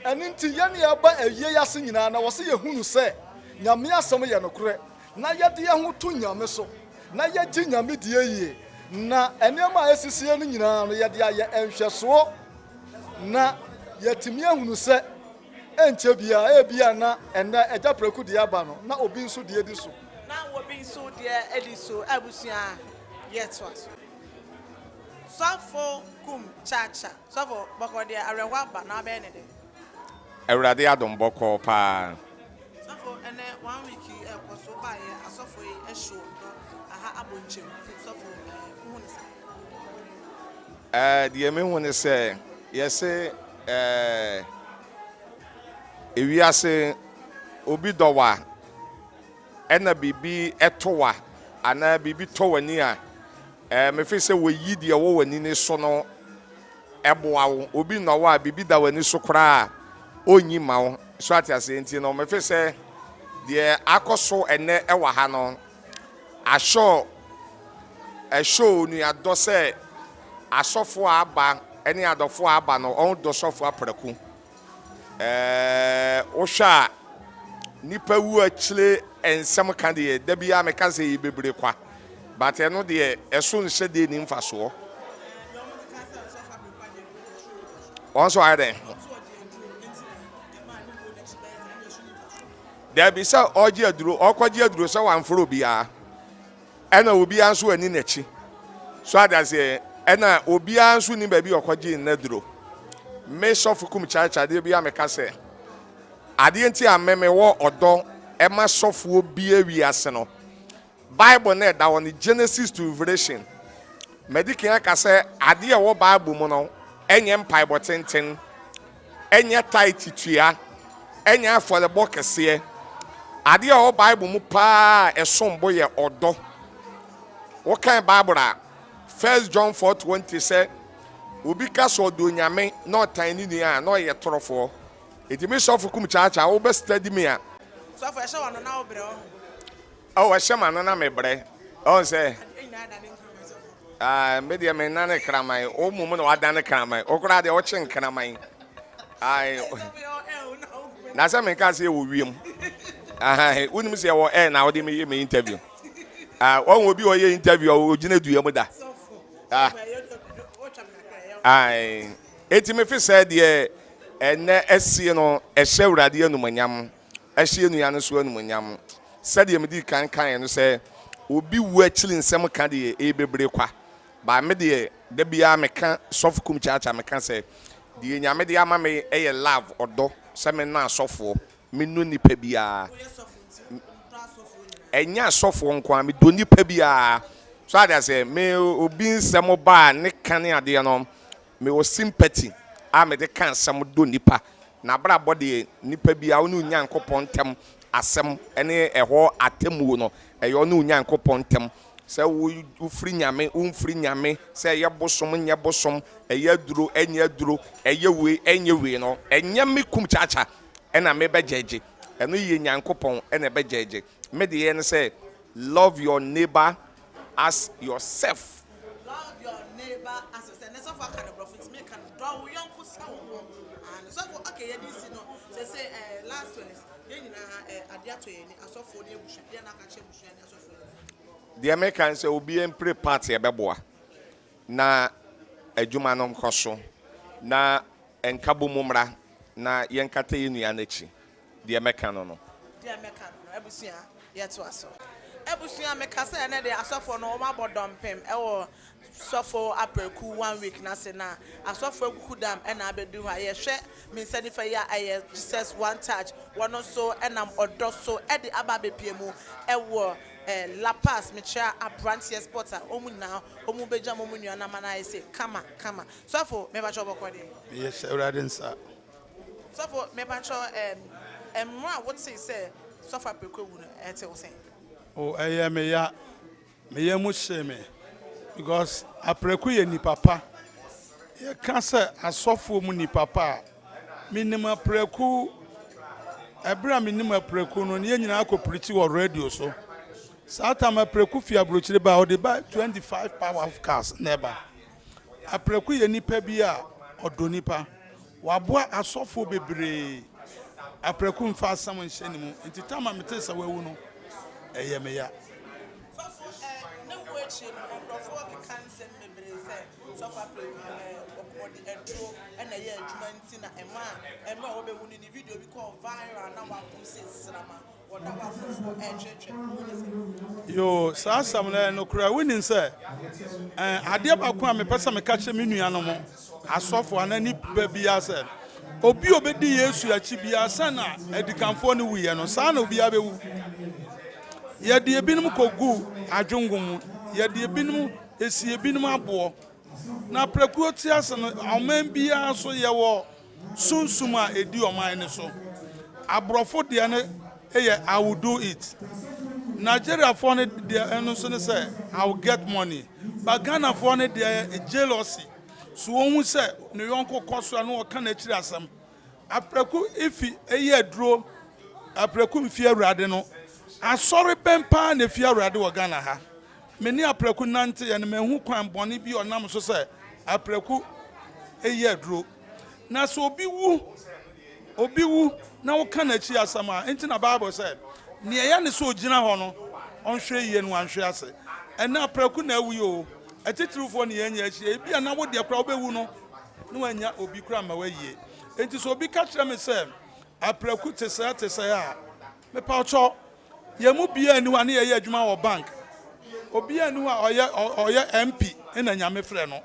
Ɛno nti yɛne yɛba awiei ase nyinaa na wɔse yɛhunu sɛ Nyame asɛm yɛ nokorɛ. na yɛde yɛn ho to Nyame so, na yɛgye Nyame die yie, na nneɛma a ɛsisiiɛ no nyinaa no yɛde ayɛ nhwɛsoɔ, na yɛatumi ahunu sɛ ɛnkyɛ biara, ebia na ɛnnɛ Agya Prɛko deɛ aba no, na obi nso deɛ di so. Na obi nso deɛ adi so, abusua yɛtoa so. Sɔfo kum kyakya. Sɔfo bɔkɔɔ deɛ awerɛhoɔ aba na wabɛyɛ ne dɛn? Awurade adom bɔkɔɔ paa. Sɔfo ɛnɛ one week yi ɛkɔ so wobaayɛ asɔfo yi ɛhyew ɔdɔ aha abɔ nkyɛmu sɔfo ɛɛ wohu ne sɛn? Ɛɛ deɛ me hu ne sɛ yɛse ɛɛ ewiase obi dɔ wa ɛna biribi ɛto wa anaa biribi tɔ w'ani a ɛɛ mefe sɛ wɔyi deɛ ɛwɔ w'ani ne so no ɛboa wo. Obi nnɔ wo a, biribi da w'ani so koraa a, ɔnyi mma wo. So ate aseɛ? Nti no, mefe sɛ deɛ akɔ so ɛnnɛ wɔ ha no, ahyɛ ɛhyɛ onuadɔ sɛ asɔfoɔ a aba ne adɔfoɔ a aba no, wɔdɔ sɔfoɔ aprɛko. Ɛɛ, wohwɛ a, nnipa wu akyire nsɛm ka deɛ, da biara meka sɛ ɛyɛ bebree kwa. But ɛno deɛ, ɛso nhyɛ deɛ nni mfasoɔ. Wɔn nso ayɛ dɛn? Dabi sɛ ɔgye aduro, ɔkɔgye aduro sɛ wamfrɛ obiara. Ɛna obiara nso anni n'akyi. So ate aseɛ? Ɛna obiara nso nni baabi a ɔkɔgyee n'aduro. Me sɔfo kum kyaakyaa adeɛ bi a meka sɛ, adeɛ nti a me mewɔ ɔdɔ ɛma sɔfoɔ bia wiase no, Bible no ɛda hɔ no, Genesis to Revelation. Madi kan aka sɛ adeɛ a ɛwɔ Bible mu no ɛnyɛ mpaebɔ tenten. Ɛnyɛ tithe tua, ɛnyɛ afɔrebɔ kɛseɛ. Adeɛ a ɛwɔ Bible mu paa a ɛsom bo yɛ ɔdɔ. Wokan Bible a, First John 4:20 sɛ obi ka sɛ ɔdɔ Onyame na ɔtan ne nua a, na ɔyɛ torofoɔ. Enti me sɔfo kum kyaakyaa, wobɛ study me a. Sɔfo, ɛhyɛ w'ano na wobrɛ ɔho. Oh, ɛhyɛ m'ano na mebrɛ. Ɔhu sɛ, ah, me deɛ mennane kraman. Wo mmom na wadane kraman. Wo koraa deɛ wokye nkraman. Ai, na sɛ menka sɛ yɛwɔ wiem. Wonim sɛ yɛwɔ air na wode meyɛ me interview. Ah, wɔn obi a ɔyɛ interview a ɔgyina dua mu da. Ah, ai, eti mefe sɛ deɛ ɛnɛ asie no ɛhyɛ Awurade animuonyam. Ɛhyɛ yɛn nua no nso animuonyam. Sɛdeɛ medii kan kaeɛ no, sɛ obi wu akyiri nsɛm ka deɛ, ɛyɛ bebree kwa. But me deɛ da biara meka sɔfo kum kyaakyaa meka sɛ deɛ Nyame de ama me yɛ love ɔdɔ sɛ me nɔ asɔfoɔ me nɔ nipa biara ɛnyɛ asɔfoɔ nko ara me dɔ nipa biara so ade aseɛ me obi nsɛm ba a ne ka ne adeɛ no me wɔ sympathy a mede ka asɛm dɔ nipa na abrabɔ deɛ nipa biara wo ne Onyankopɔn ntɛm asɛm ne ɛhɔ atemmuo no ɛyɛ ɔne Onyankopɔn ntɛm Sɛ wo wofiri Nyame, womfiri Nyame, sɛ ɛyɛ bosom, nyɛ bosom, ɛyɛ aduro, ɛnyɛ aduro, ɛyɛ wei, ɛnyɛ wei no, ɛnyɛ me kum kyakya ɛna me bɛ gyɛgye, ɛno yɛ Nyankopɔn ɛna ɛbɛ gyɛgye. Me deɛ ne sɛ, love your neighbor as yourself. Love your neighbor as yourself. Ɛnɛ sɔfo aka no brɔfo nti meka no dɔ wo yɔnko sɛ wo ho. Ah, sɔfo okay yɛde si no sɛ sɛ eh, last words yɛn nyinaa eh, adeɛ atɔ yɛn ani asɔfoɔ ne abusua deɛ na aka kyerɛ abusua ne Deɛ meka ne sɛ obiara mpire part a ɛbɛboa na adwuma no nkɔ so na nkabom mmra na yɛnkata yɛn nua no akyi. Deɛ mɛka no no. Deɛ mɛka no no, abusua yɛtoa so. Abusua meka sɛ ɛnɛ deɛ asɔfoɔ no wɔn abɔ dɔmpem ɛwɔ Sɔfo Apreku one week no ase na asɔfo akuku dam na abedu hɔ a yɛhwɛ me nsa nifa yi a ɛyɛ Jesus one touch wɔn nso nam ɔdɔ so de aba abepie mu wɔ La Paz mekyerɛ abranteɛ sport a wɔn nyinaa wɔn bɛgya wɔn nua no ama no ayɛ se kama kama sɔfo mepakyɛw bɔkɔ deɛ. Meyɛ hyɛ Awurade nsa. Sɔfo mepakyɛw mmerɛ a wotee sɛ Sɔfo Apreku awu no ɛte wo sɛn? Oh ɛyɛ me ya. Me yam hyee me because Apraku yɛ nipa pa. Yɛka sɛ asɔfoɔ mu nipa pa a, menim Apraku. Ɛberɛ a menim Apraku no, yɛn nyinaa kɔ pirikyi wɔ radio so. Saa tam Apraku fi aburokyire ba a, ɔde ba 25 power cars na ɛba. Apraku yɛ nipa bi a ɔdɔ nipa. Waboa asɔfoɔ bebree. Apraku mfa asɛm nhyɛ ne mu. Nti tam a metee sɛ wawu no, ɛyɛ me ya. Sɔfo eh, ne wu akyi no, nkurɔfoɔ keka nsɛm bebree sɛ Sɔfo Apraku eh, ɔde aduro na ɛyɛ adwuma nti na ɛmaa mmerɛ a wɔbɛwu no ne video bi kɔɔ viral na wapo sɛ srama wɔda hɔ a nkurɔfoɔ ɛretwetwe. Wohu ne sɛn? Yoo, saa asɛm no ɛyɛ nokorɛ. Wonim sɛ, eh, adeɛ baako a mepɛ sɛ meka kyerɛ me nuanom asɔfo anaa nipa biara sɛ, obi a ɔbɛdi Yesu akyi biara, sɛ na adikanfoɔ no wuiɛ no, saa na obiara bɛwu. Yɛde ebinom kɔguu adwongo mu, yɛde ebinom, yɛsii ebinom aboɔ. Na prɛko te ase no, ɔman biara so yɛwɔ sunsum a ɛdi ɔman no so. Aborɔfo deɛ no yɛ I will do it. Nigeriafoɔ no deɛ ɛno nso ne sɛ I will get money. But Ghanafoɔ no deɛ yɛ jealousy. So wɔhu sɛ ne yɔnko kɔ so a na ɔka n'akyiri asɛm. Aprɛko efi eyi aduro Aprɛko mfi awurade no asɔre bɛn paa na efi awurade wɔ Ghana ha me ne Aprɛko nante yɛ no mahu kwan bɔne bi ɔnam so sɛ Aprɛko eyi aduro na sɛ obi wu obi wu na woka n'akyi asɛm a nti na Bible sɛ nea ɛyɛ ne sɛ ogyina hɔ no ɔnhwɛ yie no wanhwe ase ɛnɛ Aprɛko na awu yi o atitirifoɔ ne yɛn nyɛ akyi ebi a na wo deɛ koraa wobɛwu no na wannya obi koraa amma wayie. Enti sɛ obi ka kyerɛ me sɛ apraku te sɛɛ te sɛɛ a, mepakyɛw, yɛn mu biara nni hɔ a ne yɛyɛ adwuma wɔ bank. Obiara nni hɔ a ɔyɛ ɔyɛ MP na Nyame frɛ no.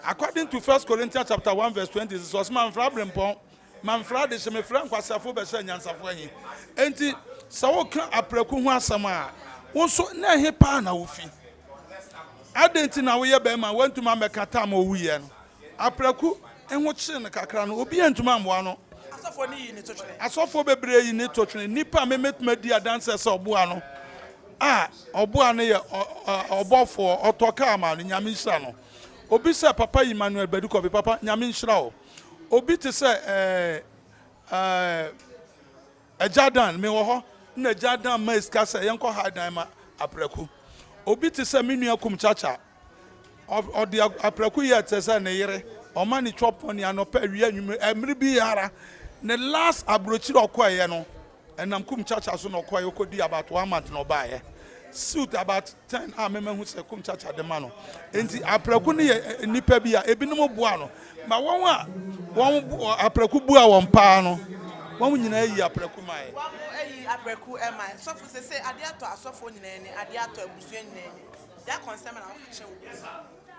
According to First Corinthians chapter 1 verse 26, ɔse mamfrɛ abrempɔn, mamfrɛ adehye, mefrɛ nkwaseafo bɛhyɛ anyansafo ahi. Enti sɛ woka apraku ho asɛm a, wo nso na ɛhe paa na wofi? Adɛn nti na woyɛ barima a woantumi ammɛka tam a owuiɛ no? Apraku ho kyeree no kakra no, obiara antumi ammoa no. Asɔfoɔ no yii ne to twene. Asɔfoɔ bebree yii ne to twene. Nnipa a me mɛtumi adi adanseɛ sɛ ɔboa no a, ɔboa no yɛ ɔbɔfoɔ, ɔtɔ kaa ma no, Nyame nhyira no. Obi sɛ Papa Emmanuel Badu Kɔbi, Papa, Nyame nhyira wo. Obi te sɛ ɛɛ ɛɛ. Agya Dan, mewɔ hɔ na Agya Dan mae sika sɛ yɛnkɔ hae dan ma Apraku. Obi te sɛ me nua Kum Chacha, ɔde Apraku yɛɛ te sɛ ne yere, ɔma ne chop money anɔpa, awia, anwummere, mmere biara. Ne last aburokyiri a ɔkɔeɛ no, ɛnam Kum Chacha so na ɔkɔeɛ, ɔkɔdii about one month na ɔbaeɛ. Suit about ten a me mahu sɛ Kum Chacha de ma no. Enti Apraku no yɛ nnipa bi a ebinom boa no, ma wɔn a wɔn Apraku bua wɔn paa no, wɔn nyinaa yi Apraku mae. Wɔn ayi Apraku mae. Sɔfo sese adeɛ atɔ asɔfoɔ nyinaa ani, adeɛ atɔ abusua nyinaa ani. Deɛ akɔnsɛm na woka kyerɛ wo besi.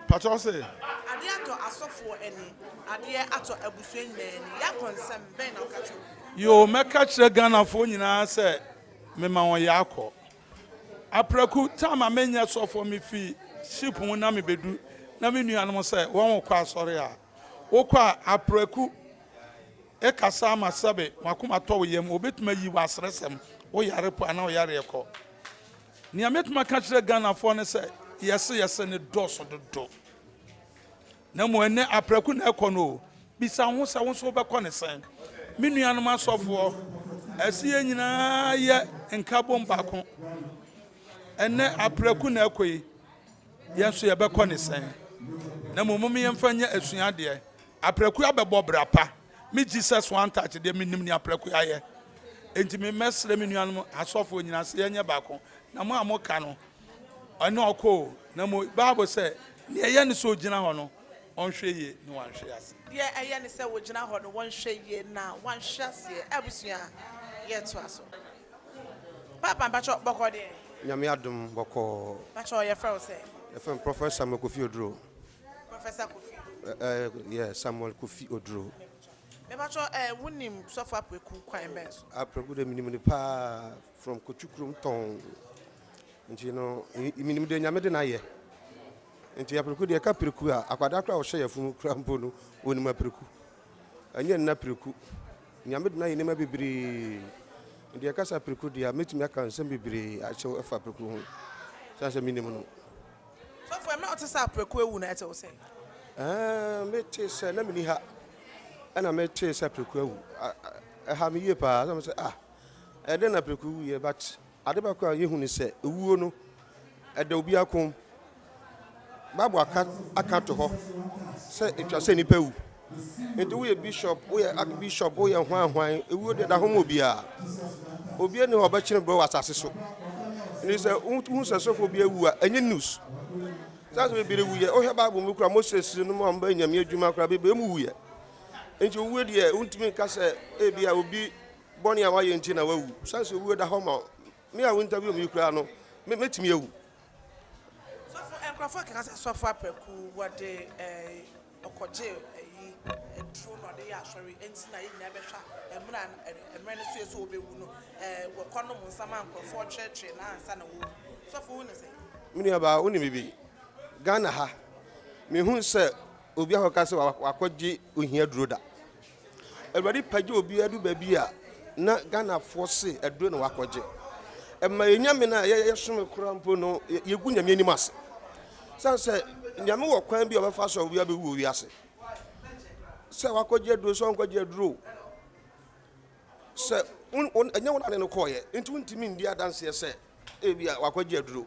Pakyɛ wo se? Adeɛ atɔ asɔfoɔ ani, adeɛ atɔ abusua nyinaa ani, yɛakɔ nsɛm bɛn na woka kyerɛ obi? Yoo, mɛka kyerɛ Ghanafoɔ nyinaa sɛ mema wɔn yɛakɔ. Apraku, time a menyɛ sɔfoɔ mefi ship mu na mebedu na me nuanom sɛ wɔn kɔ asɔre a, wokɔ a apraku kasa ama sɛbe wakoma tɔ wo yam, wɔbɛtumi ayi wo asrɛsɛm, wo yare po anaa wo yareɛ kɔ. Nea mɛtumi aka akyerɛ Ghanafoɔ ne sɛ, yɛse yɛse no dɔɔso dodo. Na mmom ɛnnɛ aprɛko na ɛkɔ no o, bisa wo ho sɛ wo nso wobɛkɔ ne sɛn? Me nuanom asɔfoɔ, ɛse yɛn nyinaa yɛ nkabom baako. Ɛnnɛ aprɛko na ɛkɔ yi, yɛn nso yɛbɛkɔ ne sɛn? Na mmom mom yɛmfa nyɛ asuadeɛ. Aprɛko abɛbɔ bra pa. Me Jesus one touch deɛ menim nea prɛko ayɛ. Enti me mɛsrɛ me nuanom asɔfoɔ nyinaa sɛ yɛnyɛ baako. Na mo a moka no, ɛne ɔkɔ o. Na mo Bible sɛ, nea ɛyɛ ne sɛ ɔgyina hɔ no, ɔnhwɛ yie na wanhwe ase. Deɛ ɛyɛ ne sɛ wɔgyina hɔ no, wɔnhwɛ yie na wanhwe aseɛ. Abusua, yɛtoa so. Paapa mpakyɛ bɔkɔɔ deɛ? Nyame adom bɔkɔɔ. Mpakyɛ yɛfrɛ wo sɛ? Yɛfrɛ me Prophet Samuel Kofi Oduro. Professor Kofi. Eh, yeah, Samuel Kofi Oduro. Mepacho eh, wonim Sɔfo Apreku kwan bɛn so? Apreku de menim no paa from Kochu kurom tɔn. Nti no, menim de Nyame de no ayɛ. Nti Apreku deɛ ɛka Preku a, akwadaa koraa a ɔhyɛ yafunu koraa mpo no, onim Apreku. Ɛnyɛ nna Preku. Nyame de no ayɛ nneɛma bebree. Nti ɛka sɛ Apreku deɛ a, mɛtumi aka nsɛm bebree akyɛw ɛfa Apreku ho. Sane sɛ menim no. Sɔfo, ɛmmerɛ a wote sɛ Apreku awu no, ɛte wo sɛn? Ɛɛ, metee sɛ, na menni ha, ɛna metee sɛ Apreku awu. Ɛha me yie paa, sɛ mesɛ, ah, ɛdɛn na Apreku wuiɛ, but ade baako a yɛhu ne sɛ, ewuo no, ɛda obiara kɔn mu. Bible aka aka to hɔ sɛ etwa sɛ nnipa wu. Nti woyɛ bishop, woyɛ archbishop, woyɛ hwan hwan, ewuo deɛ da ho ma obiara. Obiara ni hɔ a ɔbɛkyene borɔ wɔ asase so. Nti sɛ wohu sɛ sɔfo bi awu a, ɛnyɛ news. Saa sɛ bebree wuyɛ. Wohwɛ Bible mu kora Moses no mu a wɔbɛyɛ nyame adwuma kora bebree mu wuyɛ. Nti owuo deɛ wontumi nka sɛ ebi a obi bɔne a wayɛ nti na wawu. Sane sɛ owuo da hɔ ma me a wo interview me koraa no, mɛtumi awu. Sɔfo, nkurɔfoɔ keka sɛ sɔfo aprɛko wɔde ɛɛ ɔkɔgye ɛyi aduro na ɔde yɛ asɔre nti na yɛn nyinaa bɛhwɛ a mmerɛ a mmerɛ no so yɛ sɛ ɔbɛwu no ɛɛ wɔkɔ nom nsa ma nkurɔfoɔ tweretwere na ansa na wɔwu. Sɔfo wo ne sɛ? Me nua baa wonim biribi? Ghana ha mehu sɛ obi akɔka sɛ wakɔgye ohia duro da. Awurade pagya obiara du baabi a na Ghanafoɔ se aduro na wakɔgye. Ɛma yɛn nyame no a yɛsom koraa mpo no yɛgu nyame anim ase. Sane sɛ nyame wɔ kwan bi a ɔbɛfa so a obiara bɛwu wɔ wiase. Sɛ wakɔgye aduro sɛ ɔnkɔgye aduro sɛ ɛnyɛ wo na ne no kɔɔyɛ nti wontumi ndi adanseɛ sɛ ebi a wakɔgye aduro.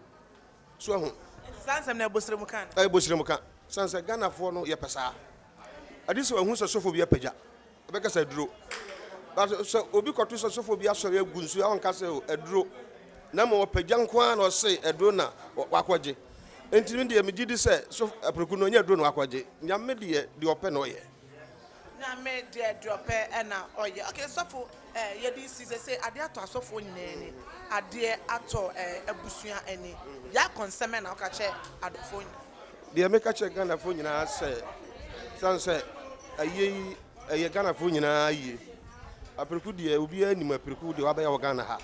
So ahu. Nti saa nsɛm no ɛbɔ srɛ mu ka no? Ɛbɔ srɛ mu ka. Sane sɛ Ghanafoɔ no yɛpɛ saa. Ɛde sɛ wahu sɛ sɔfo bi apagya, ɔbɛka sɛ aduro. But sɛ obi kɔto sɛ sɔfo bi asɔre agu nsuo a ɔnka sɛ oh, aduro. Na mmom ɔpagya nko ara na ɔse aduro na wakɔgye. Nti me deɛ megye di sɛ sɔfo apreku no ɔnyɛ aduro na wakɔgye. Nyame deɛ deɛ ɔpɛ na ɔyɛ. Nyame deɛ deɛ ɔpɛ na ɔyɛ. Okay sɔfo eh, yɛde si sɛ adeɛ atɔ asɔfoɔ nyinaa ani, adeɛ atɔ eh, abusua ani. Yɛ akɔnsɛmɛ na woka kyɛ adɔfoɔ nyinaa. Deɛ meka kyerɛ Ghanafoɔ nyinaa sɛ, sane sɛ ayie yi ɛyɛ Ghanafoɔ nyinaa ayie. Apreku deɛ obiara nim Apreku deɛ wabɛyɛ wɔ Ghana ha.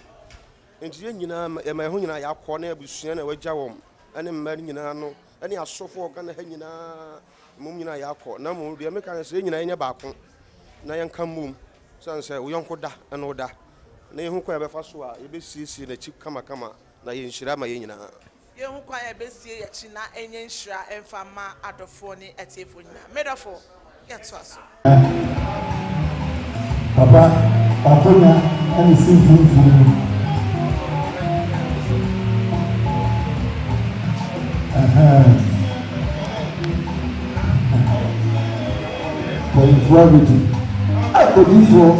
Nti yɛn nyinaa yɛma yɛn ho nyinaa yɛakɔ ne abusua na wagya wɔn ne mma no nyinaa no ne asɔfoɔ wɔ Ghana ha nyinaa mmom nyinaa yɛakɔ. Na mmom deɛ meka ne sɛ yɛn nyinaa yɛnyɛ baako na yɛnka mmom sane sɛ wo yɔnko da ne wo da na yɛhu kwan a yɛbɛfa so a yɛbɛsiesie n'akyi kamakama na yɛ nhyira ma yɛn nyinaa. Yɛnhu kwan a yɛbɛsie yɛn akyi na ɛnyɛ nhyira mfa mma adɔfoɔ ne atiefoɔ nyinaa. Me dɔfo, yɛtoa so. Papa, w'akonya na esi mfimfini no. Ɛhɛn. Mpanyinfoɔ abɛdi. Odiyifoɔ,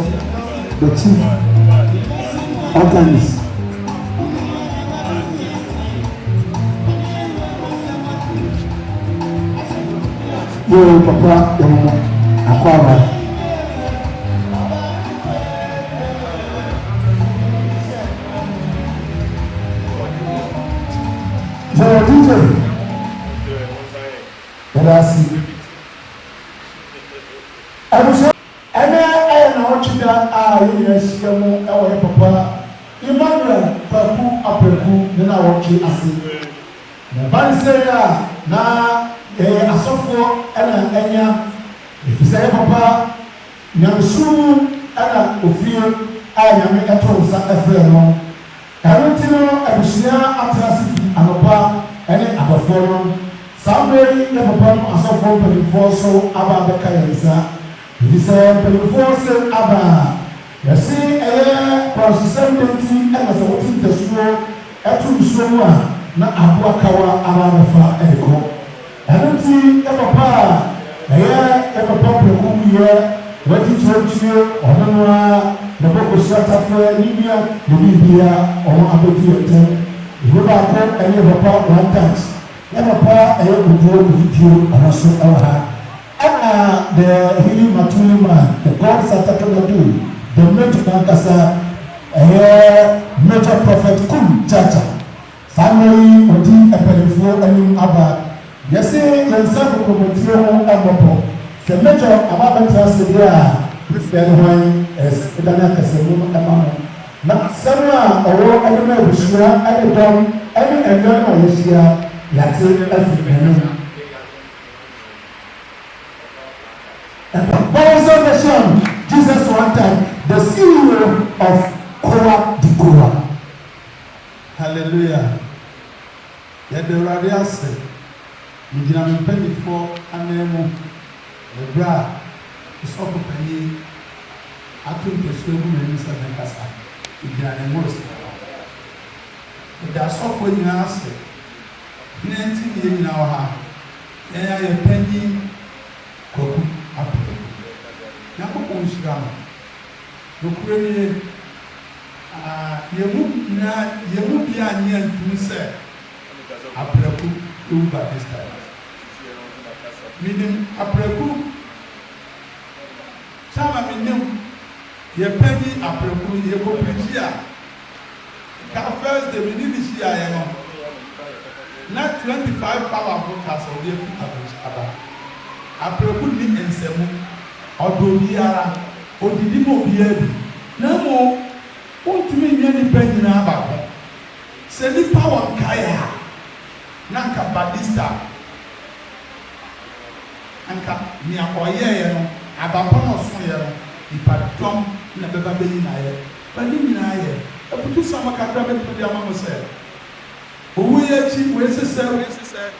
the chief organist. Yoo papa yɛma mo akwaaba. Yoo DJ. Yɛda ase. Abusua. Ɛnnɛ yɛ nnawɔtwe da a yɛn nyinaa ahyia mu wɔ yɛn papa Emmanuel Kwaku Apraku ne nnawɔtwe ase. Na ɛba no sei a na yɛyɛ asɔfoɔ na anya, efisɛ yɛn papa nyamesom mu na ofie a Nyame too nsa frɛɛ no. Ɛno nti no abusua atena ase fi anɔpa ne adɔfoɔ nom. Saa mmerɛ yi yɛ papa nom asɔfoɔ mpaninfoɔ nso aba abɛka yɛn nsa. Enti sɛ mpaninfoɔ se aba a, yɛse ɛyɛ kwansosɛm dɛn nti na sɛ wote ntasuo to nsuo mu a na aboa kawa aba abɛfa de kɔ. Ɛno nti yɛ papa a ɛyɛ yɛ papa prɛko wuiɛ, wadi kyerɛkyerɛ, ɔno no ara ne bɔ kosua tafrɛ, ne nua ne biribia ɔno abɛdi yɛn ntɛm. Emu baako ɛne yɛ papa one touch, yɛ papa ɛyɛ koduo kodidie ɔno nso ɛwɔ ha. Ɛna the healing matuli man, the God Satakenadu, the major nankasa ɛyɛ major prophet Kum Chacha. Saa mmerɛ yi wɔdi mpaninfoɔ anim aba. Yɛse yɛn nsa kokromotire ho mmɔ pɔ. Sɛ Major aba abɛtena ase deɛ a, bɛfrɛ no hwan? Ɛsɛ sɛ medane akasamu no ma no. Na asɛm a ɔwɔ de ma abusua ne dɔm ne anuanom a yɛahyia, yɛate afiri n'anom. Bɔ wo nsam bɛhyia no, Jesus one time, the CEO of Kowa di Kowa. Hallelujah Yɛda Awurade ase. Megyina me mpaninfoɔ anan mu wɔ berɛ a me sɔfo panin ato ntasuo agu m'anim sɛ menkasa. Megyina ne mmorosoɔ hɔ. Meda asɔfoɔ nyinaa ase. Hena nti ne yɛn nyinaa wɔ ha? Yɛn ayɛ panyin Kwaku Apraku. Nyankopɔn nhyira no. Nokorɛ nie, Yɛn mu nyinaa, yɛn mu biara nnye antum sɛ Apraku bɛwu by this time. Menim Apraku, time a menim yɛn panyin Apraku no, yɛkɔ preachi a, nka first day me ne no hyiaeɛ no, na 25 powerful cars a ɔde afi aburokyire aba. Apraku nni nsamu, ɔdɔ obiara, odidi ma obiara bi. Na mmom wontumi nyɛ nnipa nyinaa baako. Sɛ nnipa wɔ nkae a, na anka Batista, anka nea ɔyɛeɛ no, aba pa no a ɔsoeɛ no, nnipadɔm na ɛbɛba abɛyi no ayɛ. But ne nyinaa yɛ afutusɛm kakra a mɛtumi de ama mo sɛ, owu yi akyi, wei sesɛ, wei sesɛ,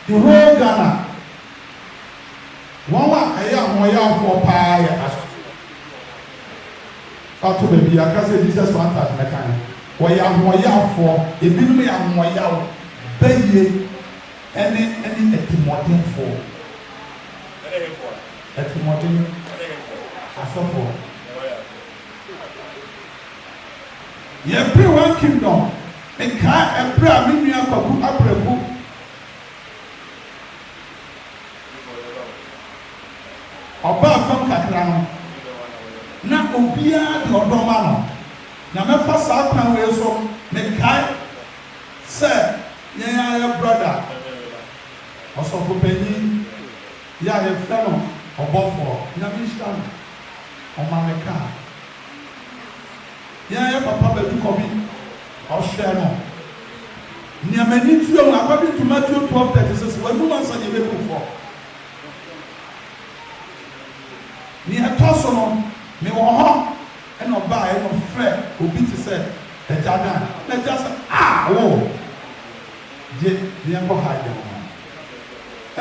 the whole Ghana, Wɔn a ɛyɛ ahoɔyawfoɔ paa yɛ asɔfoɔ. Fa to baabi a ka sɛ Jesus one touch mɛkan. Wɔyɛ ahoɔyawfoɔ. Ebinom yɛ ahoɔyaw, bayie ɛne ɛne atirimuɔdenfoɔ. Atirimuɔden asɔfoɔ. Yɛpere one kingdom. Mekae ɛberɛ a me nua Kwaku Apraku. Ɔbaa fam kakra no, na obiara de ɔdɔ ma no. Na mɛfa saa kwan wei so, mekae sɛ yɛn ara yɛ brɔda, ɔsɔfopanyin yi a yɛfrɛ no ɔbɔfoɔ, Nyame nhyira no, ɔma me kaa. Yɛn ara yɛ papa Badu Kɔbi, ɔhwɛɛ no. Nea m'ani tua mu, according to Matthew 12:36, w'anum ansa na yɛbɛbu wo fɔ. Nea ɛtɔ so no, mewɔ hɔ na ɔbaeɛ na ɔfrɛɛ obi te sɛ Agya Dan. Na Agya sɛ, Ah, wo! Gye na yɛnkɔ ha dan no.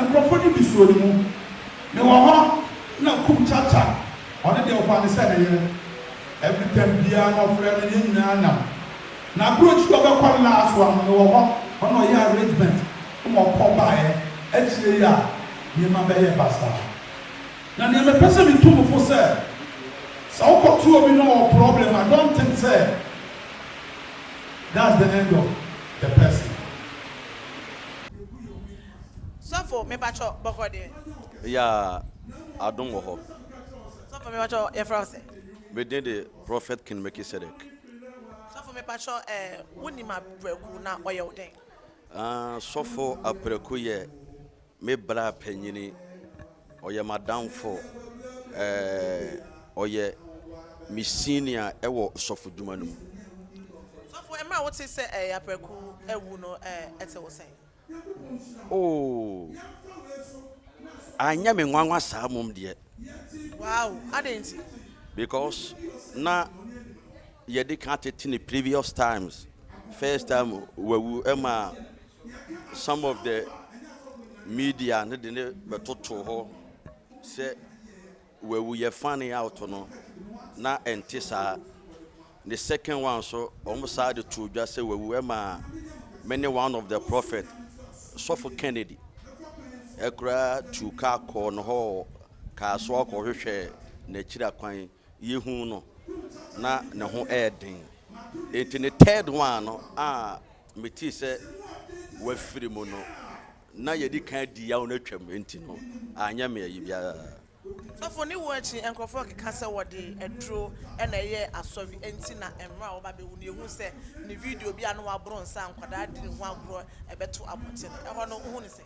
Nkurɔfoɔ no bi suo ne mu. Mewɔ hɔ na Kum Chacha, ɔno deɛ ɔfaa no sɛ ne yere. Every time biara na ɔfrɛ no, yɛn nyinaa nam. Na bere akyi ɔbɛkɔ last one no mewɔ hɔ, ɔna ɔyɛɛ arrangement ma ɔkɔ baeɛ, akyire yi a nneɛma bɛyɛɛ basaa. Na nea mepɛ sɛ metu mo fo sɛ, sɛ wokɔto obi na ɔwɔ problem a, don't think sɛ that's the end of the person. Sɔfo mepakyɛ bɔkɔ deɛ. Yeah adom wɔ hɔ. Sɔfo mepakyɛ yɛfrɛ wo sɛ. Me din de Prophet King Melchizedek. Sɔfo mepakyɛ eh, wo nim Apraku na ɔyɛ wo dɛn? Ah, Sɔfo Apraku yɛ. Me bra panyini, ɔyɛ m'adamfo, ɛɛ ɔyɛ me senior wɔ sɔfodwuma no mu. Sɔfo, mmerɛ a wotee sɛ ɛɛ Apraku awu no ɛɛ ɛte wo sɛn? Oh, anyɛ me nwanwa saa mmom deɛ. Wow, adɛn nti? Because na yɛde ka tete ne previous times, first time wawu ɛma some of the media no de ne bɛtoto hɔ sɛ wawu yɛ funny out no na ɛnte saa. Ne second one nso wɔn saa de too dwa sɛ wawu ɛma me ne one of the prophet sɔfo Kennedy ɛkoraa tuu kaa kɔɔ no hɔ kaa so akɔhwehwɛ n'akyiri akwan yɛhu no na ne ho ɛɛden enti ne third one no a metee sɛ wafiri mu no na yɛdi kan adi yaw no atwam enti no anyɛ me ayi biara. Sɔfo, ne wu akyi nkurɔfoɔ keka sɛ wɔde aduro na ɛyɛɛ asɔre enti na mmerɛ a wɔba bɛwu no yɛhuu sɛ ne video bi a na waboro nsa a nkwadaa di ne ho agorɔ ɛbɛto abɔnten no, ɛhɔ no wohu no sɛn?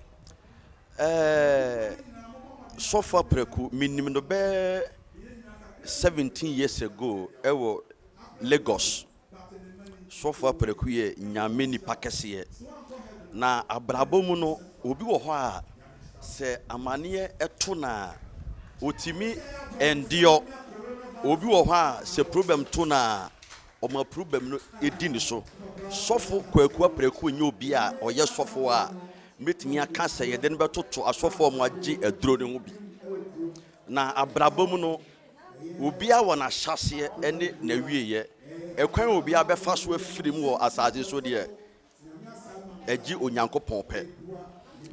Ɛɛ Sɔfo Apraku, menim no bɛyɛ 17 years ago ɛwɔ Lagos. Sɔfo Apraku yɛ Nyame nipa kɛseɛ. Na abrabɔ mu no, obi wɔ hɔ a, sɛ amaneɛ to no a, ɔtumi endure. Obi wɔ hɔ a, sɛ problem to no a, ɔma problem no di ne so. Sɔfo Kwaku Apraku nyɛ obi a ɔyɛ sɔfo a mɛtumi aka sɛ yɛde no bɛtoto asɔfo a wɔagye aduro no ho bi. Na abrabɔ mu no, Obiara wɔ n'ahyɛaseɛ ne n'awieeɛ. Ɛkwan a obiara bɛfa so afiri mu wɔ asase so deɛ, ɛgye Onyankopɔn pɛ.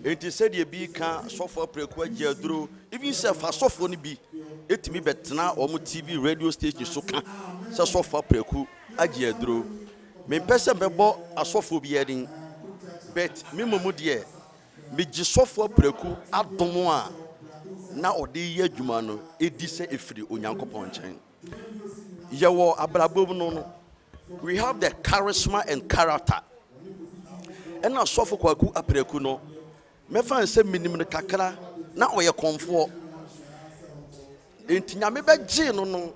Enti sɛdeɛ bi ka sɔfoɔ aprɛko agye aduro, even sɛ fa sɔfoɔ no bi ɛtumi bɛtena wɔn TV radio station so ka sɛ sɔfoɔ aprɛko agye aduro. Mempɛ sɛ mɛbɔ asɔfoɔ biara din, but me mmom deɛ Megye sɔfo apraku adom a na ɔde reyɛ adwuma no di sɛ ɛfiri Onyankopɔn nkyɛn. Yɛwɔ abrabɔ mu no, we have the charisma and character. Ɛna sɔfo Kwaku Apraku no, mɛfa no sɛ menim no kakra, na ɔyɛ kɔmfoɔ. Enti Nyame bɛgyee no no,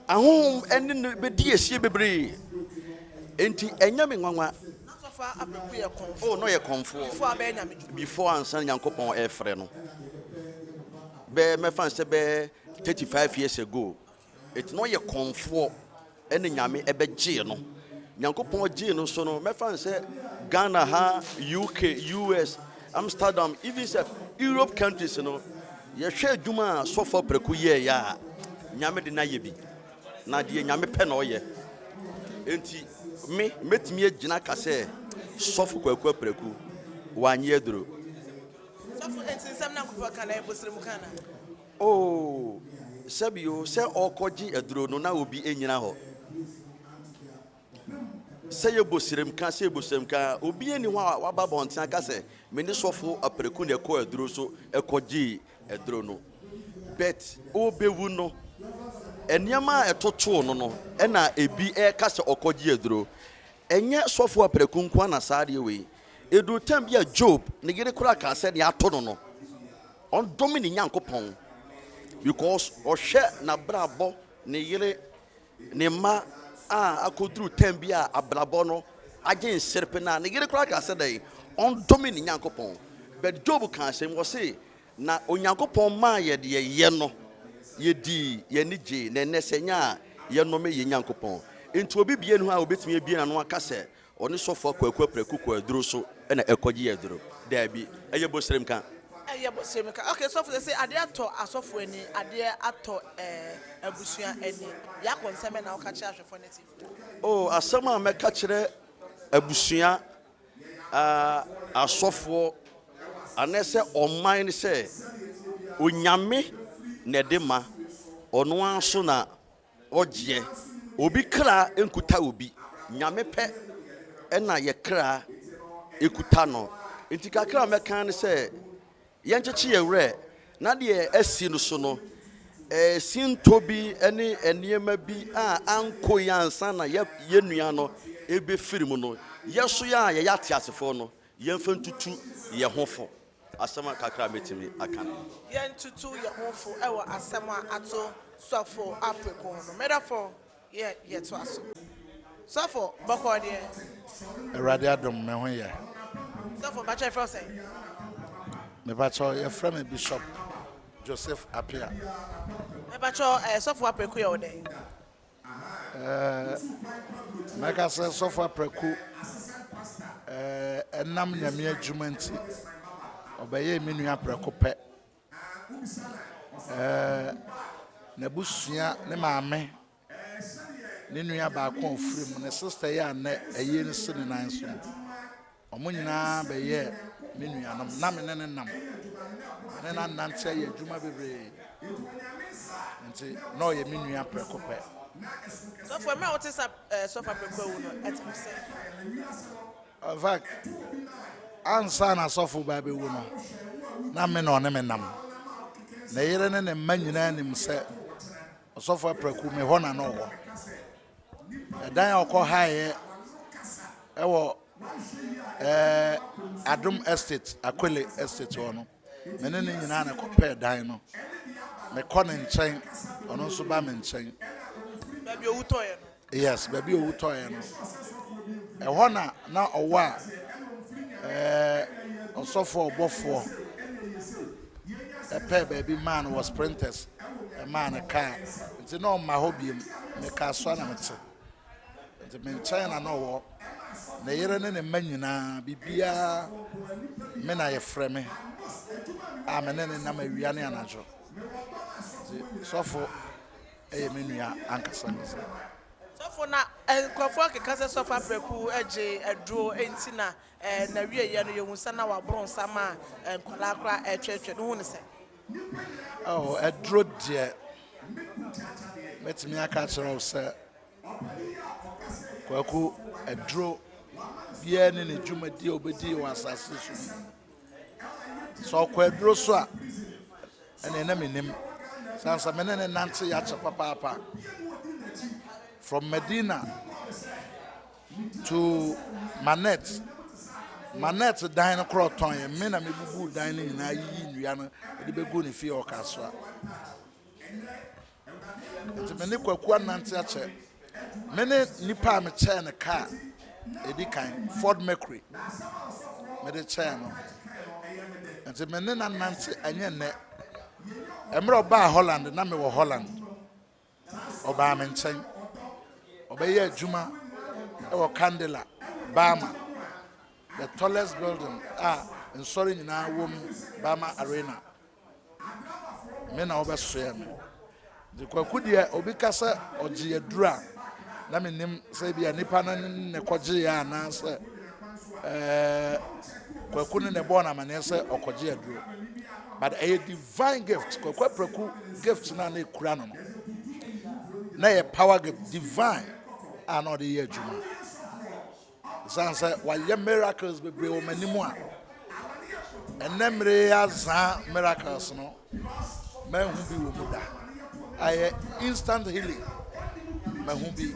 ahonhom ne no bɛdi asie bebree. Enti ɛnyɛ me nwanwa. Na sɔfo Apreku yɛ kɔmfoɔ. Oh, na ɔyɛ kɔmfoɔ. Before abɛyɛ Nyame dwuma. Before ansa na Nyankopɔn ɛrefrɛ no. Bɛyɛ mɛfa no sɛ bɛyɛ 35 years ago. Enti na ɔyɛ kɔmfoɔ ɛna Nyame ɛbɛgyee no. Nyankopɔn gyee no so no, mɛfa no sɛ Ghana ha, UK, US, Amsterdam, even sɛ Europe countries no, yɛhwɛ adwuma a Sɔfo Apraku yɛɛyɛ a, Nyame de no ayɛ bi. Na deɛ Nyame pɛ na ɔyɛ. Enti me, mɛtumi agyina aka sɛ Sɔfo Kwaku Apraku, wanyɛ aduro. Sɔfo, enti nsɛm no a nkurɔfoɔ ka no, ɛyɛ bosrɛmu ka anaa? Oh, sɛbi o, sɛ ɔrekɔgye aduro no na obi nnyina hɔ. Sɛ yɛbɔ siremka, sɛ yɛbɔ siremka, obi nni hɔ a waba abɔnten aka sɛ me ne sɔfo Apreku na ɛkɔɔ aduro so ɛkɔgyee aduro no. But ɔrebɛwu no, nneɛma a ɛtotoo no no, ɛna ebi ɛreka sɛ ɔkɔgye aduro. Ɛnyɛ sɔfo Apreku nko ara na saa adeɛ wei. Ɛduru time bi a Job, ne yere koraa kaa sɛ nea ato no no, Ɔndome ne Nyankopɔn because ɔhwɛ n'abrabɔ, ne yere, ne mma a akɔduru tɛm bi a abrabɔ no agye nserepe no a, ne yere koraa kaa sɛ dɛn? Ɔndome ne Nyankopɔn. But Job kaa asɛm, ɔse, na Onyankopɔn maa yɛ deɛ yɛ no, yɛdii, yɛn ani gyee, na ɛnnɛ sɛ ɛnyɛ a, yɛnnome yɛn Nyankopɔn. Nti obi bie ne hɔ a obɛtumi abie n'ano aka sɛ Ɔne sɔfo Akwaku Apraku kɔ aduro so na ɛkɔgye aduro. Daabi, ɛyɛ bosremka. Ɛyɛ bosremka. Ok, sɔfo sese adeɛ atɔ asɔfo ani, adeɛ atɔ eh, abusua ani. Yɛakɔ nsɛm bɛn na woka kyerɛ ahwɛfoɔ ne atiefoɔ? Oh, asɛm a mɛka kyerɛ abusua, ah, asɔfoɔ, anaasɛ ɔman ne sɛ, Onyame na ɛde ma, ɔno ara nso na Ɔgyeɛ, obi kra nkuta obi, Nyame pɛ na yɛ kra kuta no. Nti kakra a mɛka ne sɛ, yɛnkyekye yɛn werɛ na deɛ asi no so no, sintɔ bi ne nneɛma bi a ankɔ yie ansa na yɛ nua no ɛbɛfiri mu no, yɛ so yɛn a yɛyɛ ateasefoɔ no, yɛmfa ntutu yɛn ho fo. Asɛm a kakra a mɛtumi aka no. Yɛntutu yɛn ho fo wɔ asɛm a ato Sɔfo Apreku ho no. Medɔfo, yɛ yɛtoa so. Sɔfo, bɔkɔɔ deɛ? Awurade adom, me ho yɛ. Sɔfo, mpakyɛ yɛfrɛ wo sɛn? Mepakyɛ yɛfrɛ me Bishop Joseph Appiah. Mepakyɛ eh, Sɔfo Apreku yɛ wo dɛn? Eh, mɛka sɛ Sɔfo Apreku eh, ɛnam Nyame adwuma nti, ɔbɛyɛɛ me nua prɛko pɛ. Ɛɛ, n'abusua, ne maame, ne nua baako a ɔfiri mu, ne sista yi a nnɛ ayie no si ne nan so no, wɔn nyinaa bɛyɛɛ me nuanom. Na me ne no nam. Me ne no anante ayɛ adwuma bebree. Nti na ɔyɛ me nua prɛko pɛ. Sɔfo, mmerɛ a wote sɛ Sɔfo Apreku awu no, ɛte wo sɛn? In fact, ansa na sɔfo ba bɛwu no, na me na ɔne me nam. Ne yere ne ne mma nyinaa nim sɛ ɔsɔfo apraku me hɔ na na ɔwɔ. Ɛdan a ɔkɔ haeɛ ɛwɔ ɛɛ Adom Estate, Akwele Estate hɔ no, me ne ne nyinaa na ɛkɔpɛɛ dan no. Mekɔ ne nkyɛn, ɔno nso ba me nkyɛn. Baabi owu tɔeɛ no. Yes, baabi a owu tɔeɛ no, ɛhɔ na na ɔwɔ a ɛɛ ɔsɔfoɔ ɔbɔfoɔ ɛpɛɛ baabi maa no wɔ Sprinters, ɛmaa no kaa, nti na ɔmma hɔ biem, mekaa so a na mete, nti me nkyɛn na na ɔwɔ, ne yere ne ne mma nyinaa, biribiara me na yɛfrɛ me a me ne ne nam awia ne anadwo, nti sɔfo Ɛyɛ me nua ankasa ankasa. Sɔfo na nkurɔfoɔ keka sɛ sɔfo Apreku gye aduro nti na nawieɛ no yɛhu sɛ na waboro nsa ma nkwadaa koraa ɛretwetwe no, wohu no sɛn? Oh, aduro deɛ mɛtumi aka akyerɛ wo sɛ Kwaku aduro biara ne ne dwumadie a ɔbɛdi wɔ asase so bi. Sɛ ɔkɔ aduro so a, ɛnneɛ na menim. Sane sɛ me ne ne nante yɛ akyɛ papaapa. From Medina to Manet. Manet dan no korɔ ɔtɔn yɛ me na mebubu dan no nyinaa yiyi nnua no de bɛgu ne fie wɔ Kasoa. Nti me ne Kwaku anante akyɛ. Me ne nipa a mekyɛɛ no kaa ɛdi kan, Ford Mercury, mede kyɛɛ no. Nti me ne no anante ɛnyɛ nnɛ. Mmerɛ ɔbaa Holland na mewɔ Holland. Ɔbaa me nkyɛn. Ɔbɛyɛ adwuma ɛwɔ Candela, Bama, the tallest building a nsɔre nyinaa wɔ mu, Bama Arena. Me na wobɛsoɛ me. Nti Kwaku deɛ obi ka sɛ ɔgye aduru a, na menim sɛ ebia nipa no ne ne kɔgyeeɛ anaasɛ ɛɛ Kwaku ne na ɛbɔɔ no amaneɛ sɛ ɔkɔgye aduro. But ɛyɛ divine gift, Kwaku Apraku gift no a na ɛkura no no, na ɛyɛ power gift, divine a na ɔde yɛ adwuma. Esiane sɛ wayɛ miracles bebree wɔ m'anim a, ɛnnɛ mmere yi azaa miracles no, manhu bi wɔ mu da. Ayɛ instant healing, mahu bi.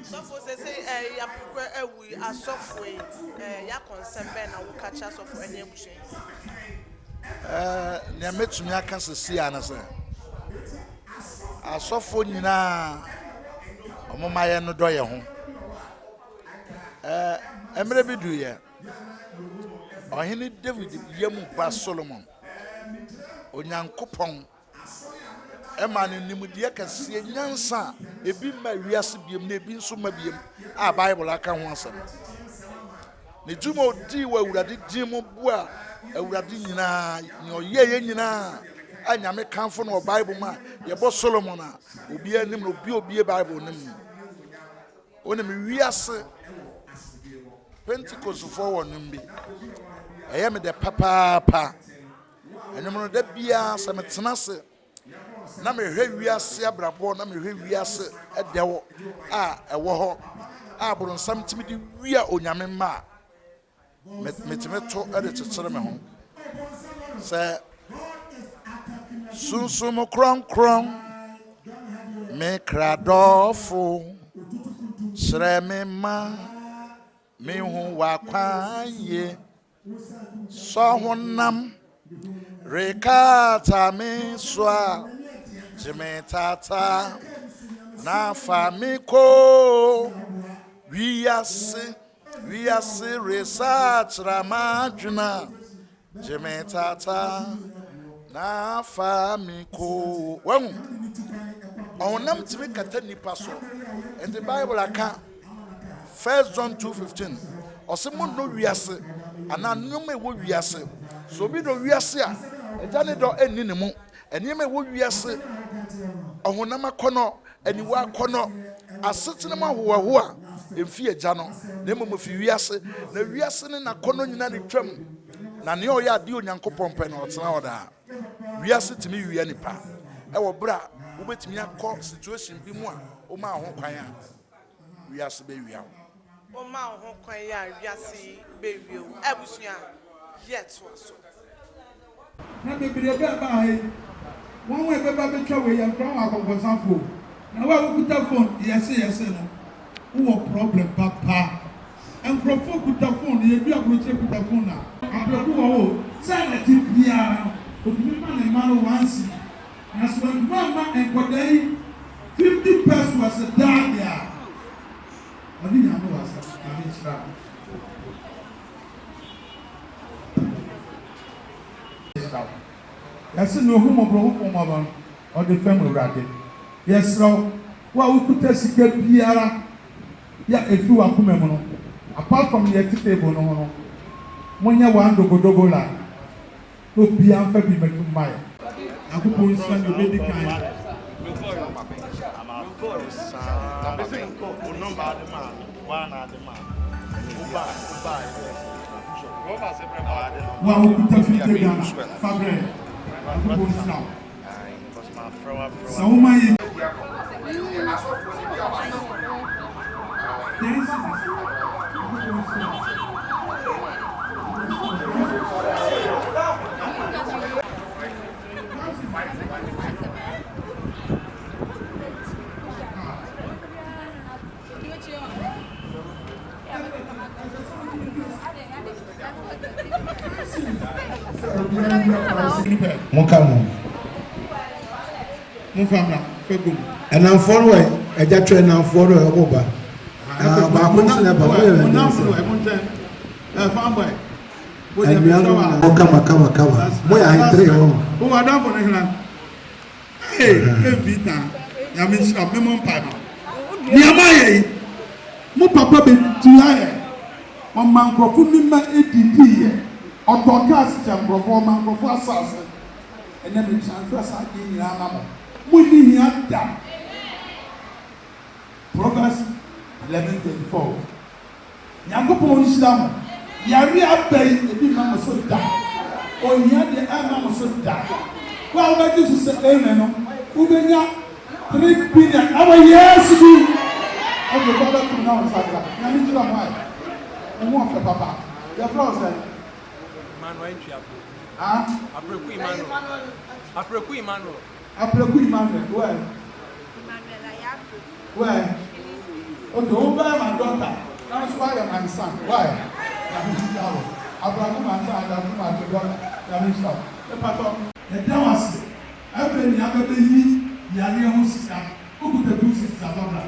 Sɔfo sese eh, yapekɔ awu yi asɔfo yi eh, yakɔ nsɛm bɛn na woka kyerɛ asɔfo ɛne abusua yi? Eh, nea mɛtumi aka sisi a ne sɛ asɔfo nyinaa wɔma yɛn dɔ yɛn ho. Eh, mmerɛ bi duiɛ, ɔhene David yam ba Solomon, Onyankopɔn ɛmaa no nimdeɛ kɛseɛ, nyansa a ebi mma wiase biom na ebi nso mma biom a Bible aka ho asɛm. Ne dwuma a ɔdii wɔ Awurade din mu boa Awurade nyinaa, nea ɔyɛeɛ nyinaa a Nyame kamfo no wɔ Bible mu a yɛbɔ Solomon a obiara nim no, obi obie Bible no mu. Wonim wiase Pentecostefoɔ wɔ nnwom bi, ɛyɛ me dɛ papaapa. Nnwom no da biara sɛ metena ase na mehwɛ wiase abrabɔ na mehwɛ wiase dɛw a ɛwɔ hɔ a boronsam tumi de wia onyame mma a, metumi to de kyekyere me ho sɛ sunsum kronkron me kra dɔfo kyerɛ me ma mehu w'akwan yie. Sɛ honam rekata me so a, gye me tata na fa me kɔ wiase. Wiase resakyera m'adwene a, gye me tata na fa me kɔ. Wahu? Ɔhonam tumi kata nipa so. Nti Bible aka First John 2:15 ɔse monnɔ wiase anaa nneɛma ɛwɔ wiase. Sɛ obi dɔ wiase a, agya ne dɔ nni ne mu. Nneɛma ɛwɔ wiase, ɔhonam akɔnnɔ, aniwa akɔnnɔ, asetena mu ahohoahoa mfi agya no, na mmom efi wiase. Na wiase ne n'akɔnnɔ nyinaa retwam, na nea ɔyɛ adeɛ Onyankopɔn pɛ no, ɔtena hɔ daa. Wiase tumi wia nipa ɛwɔ berɛ a wobɛtumi akɔ situation bi mu a woma wo ho kwan a wiase bɛwia wo. Woma wo ho kwan a wiase yi bɛwie wo. Abusua, yɛtoa so. Na bebrebe a ɛbaa ha yi, wɔn a ɛbɛba abɛtwa wei yɛmfrɛ wɔn akɔnkɔnsafoɔ o. Na wo a wokuta phone yɛse yɛse no, wowɔ problem papa. Nkurɔfoɔ kuta phone, yɛdu aburokyire kuta phone a. Abrɛbo wɔ hɔ o, sɛ na ɛte biara no, otumi ma ne mma no one cedi. Na sɛ wantumi amma nkwadaa yi 50 pesewas daa deɛ a, ɔne Nyame wɔ asɛm. Nyame nhyira no. Yɛsrɛ wo. Yɛse nea ohu mmɔborɔhufo mmɔbɔ no, ɔde fɛm Awurade. Yɛsrɛ wo, wo a wokuta sika biara yɛ a efi w'akoma mu no, apart from nea ɛte table no ho no, monyɛ one dogodogo line na obiara mfa bi mmɛto mma yɛn. Nyankopɔn nhyira nea obedi kan. Wo a wokuta fifty Ghana fa brɛ yɛn. Nyankopɔn nhyira wo. Sɛ woma yɛn. Ten cedis. Nyankopɔn nhyira wo. Monka mo. Momfa mmra, fa gu mu. Ɛnamfoɔ no wɔ agya twɛ ɛnamfoɔ no ɔmo ba. Na baako nso na ɛba mo yɛ mmiɛnsa. Anuanom na mo kama kama kama. Mo yɛ ahetere hɔ. Wowɔ adamfo no hena? Hey, MV tan. Nyame nhyira mo. Memmɔ mpae ma mo. Nea moayɛ yi, mo papa bɛtua yɛn. Ɔma nkurɔfo nnwuma didiiɛ. Ɔtɔɔ cars kyɛɛ nkurɔfoɔ. Ɔma nkurɔfoɔ asase. Ɛnnɛ me transfer saa adeɛ nyinaa ma mo. Monni hia da. Proverbs 11:24. Nyankopɔn nhyira mo. Yareɛ aba yi ebi mma mo so da. Ohia deɛ ɛmma mo so da. Wo a wobɛgye so sɛ amen no, wobɛnya 3 billion ɛwɔ Yesu din mu. Okay, fa bɛtom na wo nsa nka. Nyame nhyira mo ae. Wo ho ɔfɛ papa. Yɛfrɛ wo sɛn? Emmanuel Ntwi Apreku. Ah? Apreku Emmanuel. Apreku Emmanuel. Apreku Emmanuel, where? Emmanuel Ayapreku. Where? Okay, wo bɛyɛ my daughter, na nso woayɛ my son. Why? Nyame nhyira wo. Abrako my son, Adaku my daughter. Nyame nhyira wo. Mepatɔ. Yɛda wo ase. Afei nea bɛbɛyi yareɛ ho sika no, wokuta 2 cedis a fa bra.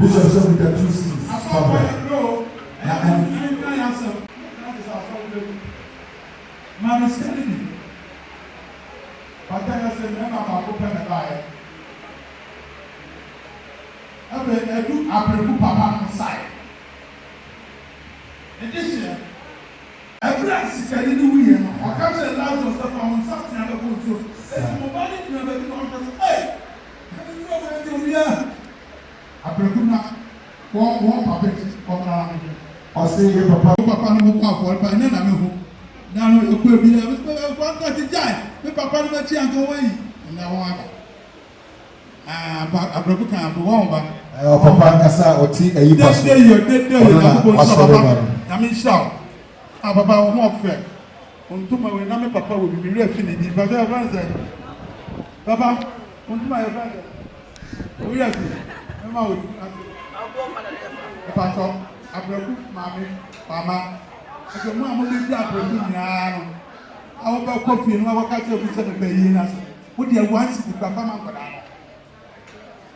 Bishop sɛ okuta 2 cedis fa Asɔfoɔ bra. yɛ brɛ o, Na ɛyɛ ɛn. mo nka yɛn asɛm. Mo tena te sɛ asɔre bɛ bi. Ma me sika no bi. Pata yɛ sɛ mmarima baako pɛ na ɛbaeɛ. Afei adu apreku papa no nsae. Ne dehyeɛ. Ɛberɛ a sikani no wuiɛ no, ɔka kyerɛɛ Lasaro sɛ, Fa wo nsateaa bɛkɔ nsuo mu. Enti mo ba no gyina baabi na ɔhwɛ sɛ, Ei! Na me wura wei deɛ obiara. Apreku na wɔn wɔn papa akyi, wɔmmra na menhwɛ. Ɔse yɛ papa. Wo papa no mo kɔ afɔre pa ɛnɛ na me ho da no yɛ kɔ ebi ɛ fanta ti gyae me papa no makyi anka wɔn ayi ɛnɛ wɔn aba aa ba abrɛku kan abrɛ wɔn ba. Ɛyɛ ɔpapa ankasa a ɔte ayi pa so. Dede yɛ dede yɛ Ɔno na Nyankopɔn nhyira wasɔre papa ba no. Nyame nhyira wo ah papa wo ho ɔfɛ wo ntoma wei na me papa wɔ bi me werɛ fi ne din papa yɛfrɛ no sɛn papa wo ntoma yɛfrɛ no sɛn wo werɛ fi mɛma wo din ase. Mepakyɛw, Abraku maame, mama, Afei mo a mobɛdi aprɛko nyinaa no, a wobɛkɔ fie no wakɔka kyerɛ obi sɛ mepɛ yie no ase, wo deɛ one cedi kura fa ma nkwadaa no.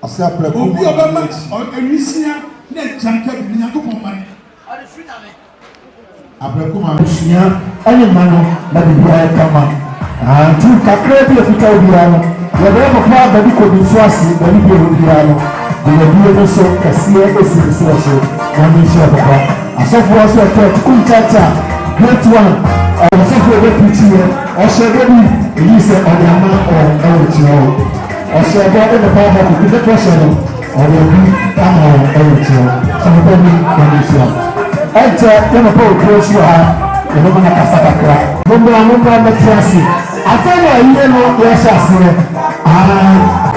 Ɔsɛ aprɛko Obi a ɔbɛma awisia ne agyanka bi no, Nyankopɔn mma no. Aprɛko ma abusua ne mma no na biribiara yɛ kama. Ah, nti kakra bi a ɛkuta wo biara no, yɛbɛyɛ papa baabi kɔ bi nso ase, baabi bi a ɛwɔ biara no, dwumadie no so kɛseɛ ɛsi ne so wɔ so. Nyame nhyira papa. Asɔfoɔ nso ɛtɔ tukum kyakya, great one, ɔsɔfoɔ ɛbɛ preachi yɛ, ɔhyɛ bɔ bi, ɛyi sɛ ɔde ama ɔ ɛwɔ kyerɛ o. Ɔhyɛ bɔ ɛna pa bɔ kofi ne bɔhyɛ no, Ɔwɔ bi ama wo ɛwɔ kyerɛ sɛ papa bi na ne nhyira. Ɛnkyɛ yɛ papa wɔ kuro nso wɔ ha yɛbɛma no akasa kakra. Mommra mommra mmɛte ase. Afei na ayie no yɛhyɛ aseɛ. Aane.